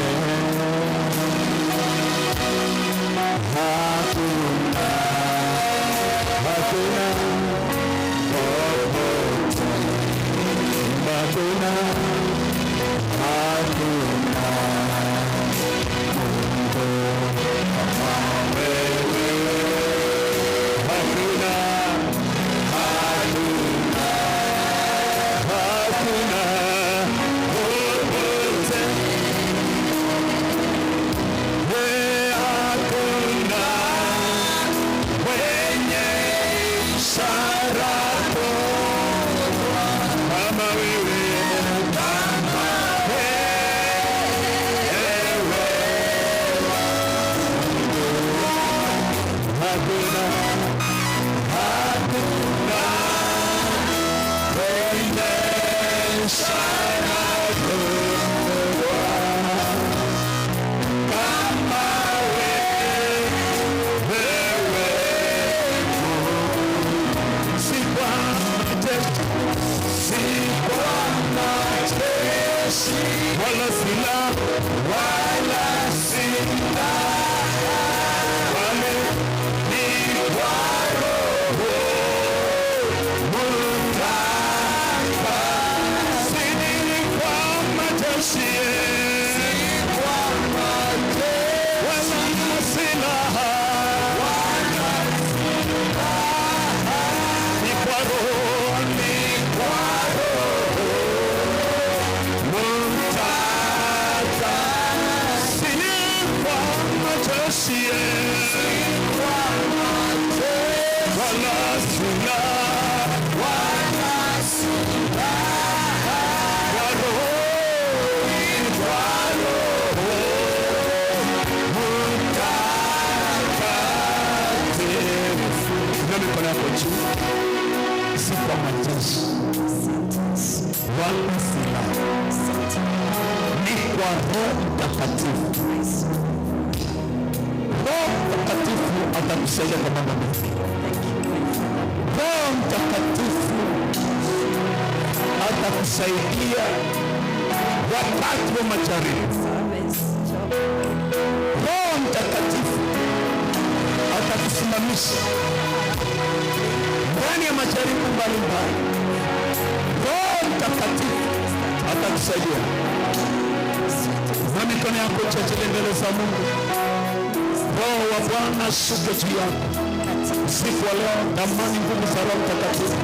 hakuna, hakuna popote, hakuna, hakuna Hakuna, hakuna, hakuna popote. Hakuna mwenye ishara kubwa kama wewe, kama wewe. Hakuna, hakuna mwenye ishara kubwa kama wewe. Si kwa majeshi, si kwa majeshi, wala silaha, wala silaha, bali ni kwa Roho Mtakatifu. Si kwa majeshi, si kwa majeshi, wala silaha, wala silaha, ni kwa Roho, ni kwa Roho Mtakatifu. Si kwa majeshi, si kwa majeshi, wala silaha, wala silaha, kwa Roho, ni kwa Roho Mtakatifu. Inua mikono yako juu. Si kwa majeshi wala silaha, ni kwa Roho Mtakatifu. Roho Mtakatifu atakusaidia kwa mambo mengi. Roho Mtakatifu atakusaidia wakati wa majaribu. Roho Mtakatifu atakusimamisha ndani ya majaribu mbalimbali. Roho Mtakatifu atakusaidia. Na mikono yako chechele mbele za Mungu. Roho wa Bwana ashuke juu yako usiku wa leo. Tamani nguvu za Roho Mtakatifu.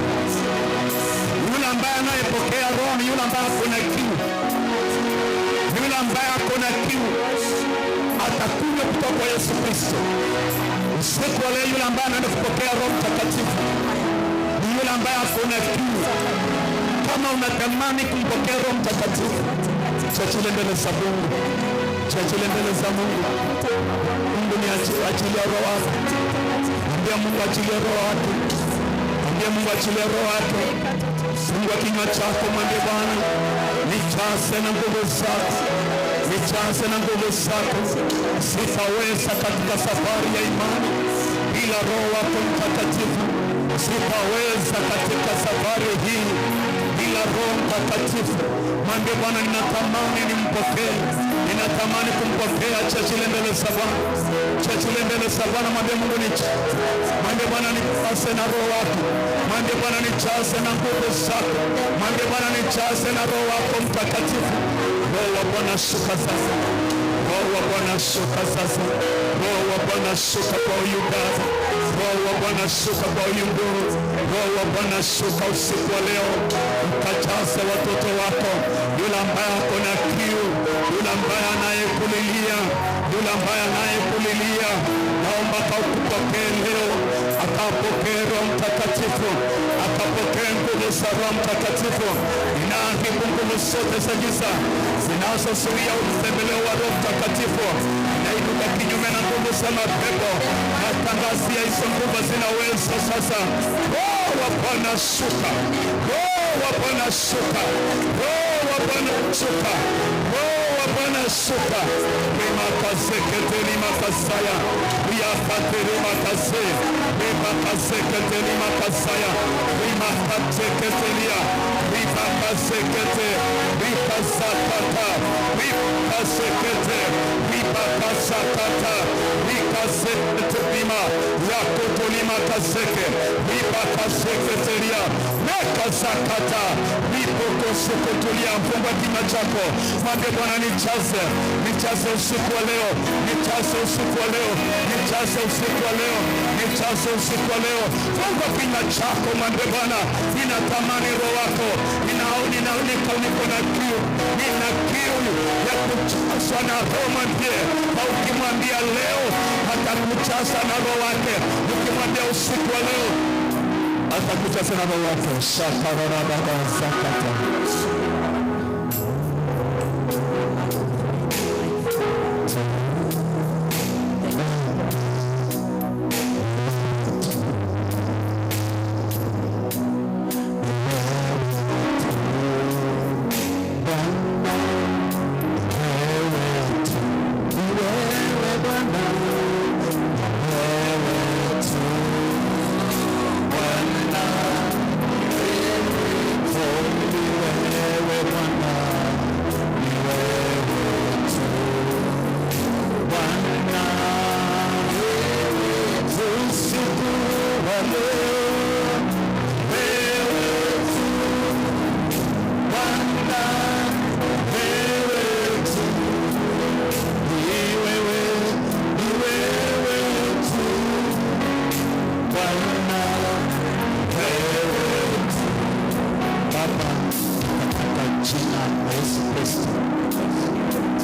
Yule ambaye anayepokea Roho ni yule ambaye ako na kiu, yule ambaye ako na kiu atakunywa kutoka kwa Yesu Kristo. Usiku wa leo, yule ambaye anaenda kupokea Roho Mtakatifu ni yule ambaye ako na kiu. Kama unatamani kumpokea Roho Mtakatifu, chachile mbele za Mungu, chachile mbele za Mungu. Mungu ni achilia roho wako, ambia Mungu achilie roho wake, ambia Mungu achilie roho wake. Fungua kinywa chako, mwambie Bwana, nijaze na nguvu zako, nijaze na nguvu zako. Sitaweza katika safari ya imani bila Bila Roho wako Mtakatifu sitaweza katika safari hii. Bila Roho Mtakatifu, mwambie Bwana, ninatamani nimpokee, ninatamani kumpokea. Chachile mbele za Bwana, chachile mbele za Bwana, mwambie Mungu nijaze, mwambie Bwana nijaze na Roho wako, mwambie Bwana nijaze na nguvu zako, mwambie Bwana nijaze na Roho wako Mtakatifu. Roho wa Bwana shuka sasa, Roho wa Bwana shuka sasa, Roho wa Bwana shuka kwa huyu baba, Roho wa Bwana shuka kwa huyu ndugu, Roho wa Bwana shuka usiku wa leo, ukajaze watoto wako, yule ambaye ako na kiu, yule ambaye anayekulilia, yule ambaye anayekulilia, naomba akakupokee leo, akapokee Roho Mtakatifu, akapokee nguvu za Roho Mtakatifu. Ninaharibu nguvu zote za giza zinazozuia utembeleo wa Roho Mtakatifu, nainuka kinyume na nguvu za mapepo, natangazia hizo nguvu zinaweza sasa. Roho wa Bwana shuka, Roho wa Bwana shuka, Roho wa Bwana shuka, Roho wa Bwana shuka. Rimakazeketelimakasaya riakaterimakase rimakazeketelimakasaya rimakateketelia ribakazekete rikazakata rikazekete ribakazakata rikazeketelima rakotolimakazeke ribakazeketelia rekazakata ripokosokotolia. Fungua kinywa chako, mwambie Bwana nijaze, nijaze usiku wa leo, nijaze usiku wa leo, nijaze usiku wa leo, nijaze usiku wa leo. Fungua kinywa chako, mwambie Bwana ninatamani Roho wako, niko na kiu, nina kiu ya kujazwa na Roho. Mwambie, na ukimwambia leo atakujaza na Roho wake, ukimwambia usiku wa leo atakujaza na Roho wake. Shakarababa zakata.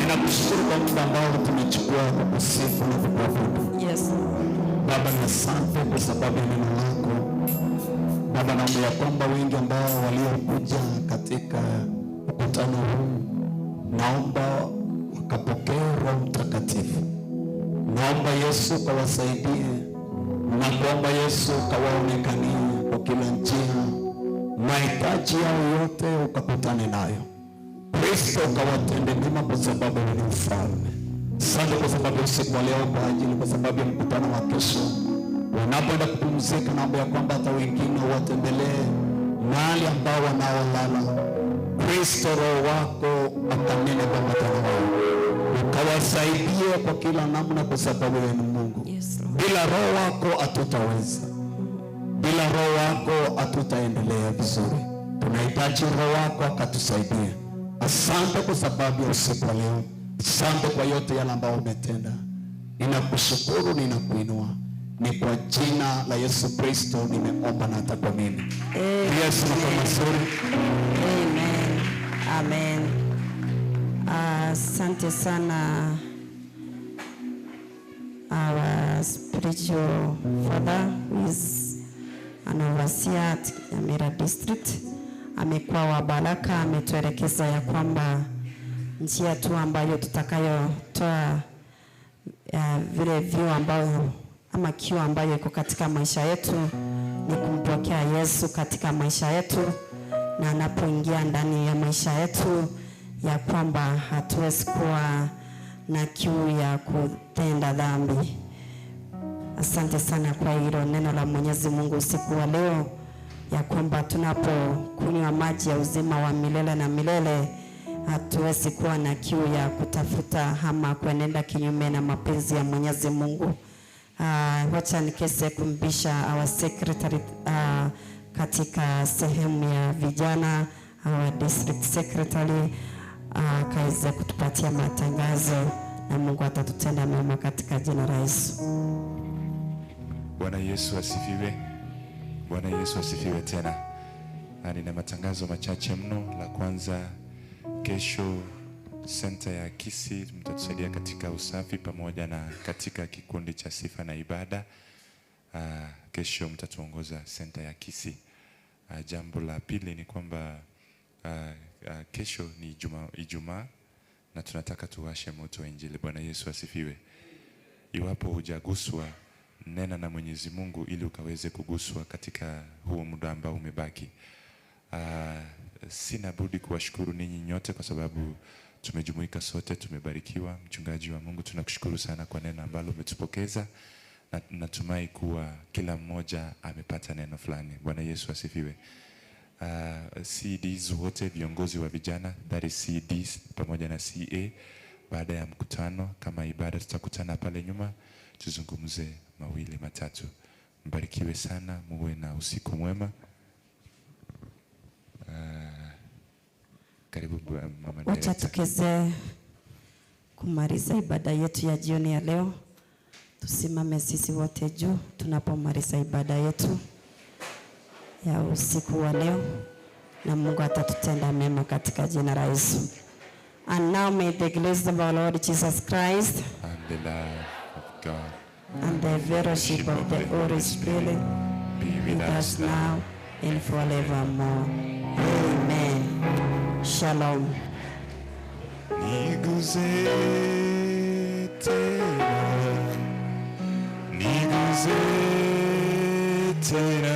Ninakushukuru kwa muda ambao tumechukua kukusifu na kukuabudu. Yes. Baba, ni asante kwa sababu ya neno lako. Baba, naomba ya kwamba wengi ambao waliokuja katika mkutano huu, naomba wakapokee Roho Mtakatifu. Naomba Yesu kawasaidie, na kuomba Yesu kawaonekanie kwa kila njia, mahitaji yao yote ukakutane nayo. Kristo kawatende mema, kwa sababu ni mfalme. Asante kwa sababu ya usiku wa leo, kwa ajili, kwa sababu ya mkutano wa kesho wanapoenda kupumzika, naomba ya kwamba hata wengine watembelee mahali ambao wanaolala. Kristo, Roho wako akanene pamoja na wao, ukawasaidie kwa kila namna, kwa sababu wewe ni Mungu. Yes, Lord. Bila Roho wako hatutaweza, bila Roho wako hatutaendelea vizuri. Tunahitaji Roho wako akatusaidie. Asante kwa sababu ya usiku wa leo, asante kwa yote yale ambayo umetenda. Ninakushukuru, ninakuinua, ni kwa jina la Yesu Kristo nimeomba na hata kuamini. Yesu ni mazuri. Amen. Amen. Asante sana our spiritual father who is an overseer at Nyamira district. Amekuwa wa baraka, ametuelekeza ya kwamba njia tu ambayo tutakayotoa vile viu ambayo ama kiu ambayo iko katika maisha yetu ni kumpokea Yesu katika maisha yetu, na anapoingia ndani ya maisha yetu ya kwamba hatuwezi kuwa na kiu ya kutenda dhambi. Asante sana kwa hilo neno la Mwenyezi Mungu usiku wa leo, ya kwamba tunapokunywa maji ya uzima wa milele na milele hatuwezi kuwa na kiu ya kutafuta ama kuenenda kinyume na mapenzi ya Mwenyezi Mungu. Wacha nikese kumbisha our secretary katika sehemu ya vijana, our district secretary akaweze kutupatia matangazo, na Mungu atatutenda mema katika jina la Yesu. Bwana Yesu asifiwe. Bwana Yesu asifiwe tena. Na nina matangazo machache mno. La kwanza, kesho senta ya Kisii mtatusaidia katika usafi pamoja na katika kikundi cha sifa na ibada. Kesho mtatuongoza senta ya Kisii. Jambo la pili ni kwamba kesho ni Ijumaa na tunataka tuwashe moto wa Injili. Bwana Yesu asifiwe. Iwapo hujaguswa, nena na Mwenyezi Mungu ili ukaweze kuguswa katika huo muda ambao umebaki. Sina budi kuwashukuru ninyi nyote kwa sababu tumejumuika sote, tumebarikiwa. Mchungaji wa Mungu, tunakushukuru sana kwa neno ambalo umetupokeza, na natumai kuwa kila mmoja amepata neno fulani. Bwana Yesu asifiwe. CDs wote, viongozi wa vijana, that is CDs pamoja na CA, baada ya mkutano kama ibada tutakutana pale nyuma tuzungumze mawili matatu. Mbarikiwe sana, muwe na usiku mwema. Karibu mama Wacha director. tukeze kumaliza ibada yetu ya jioni ya leo. Tusimame sisi wote juu tunapomaliza ibada yetu ya usiku wa leo, na Mungu atatutenda mema katika jina la Yesu. And now may the grace of our Lord Jesus Christ and the love of God and the fellowship of the Holy Spirit be with us now and forevermore. Amen. Shalom. Niguze tena, niguze tena.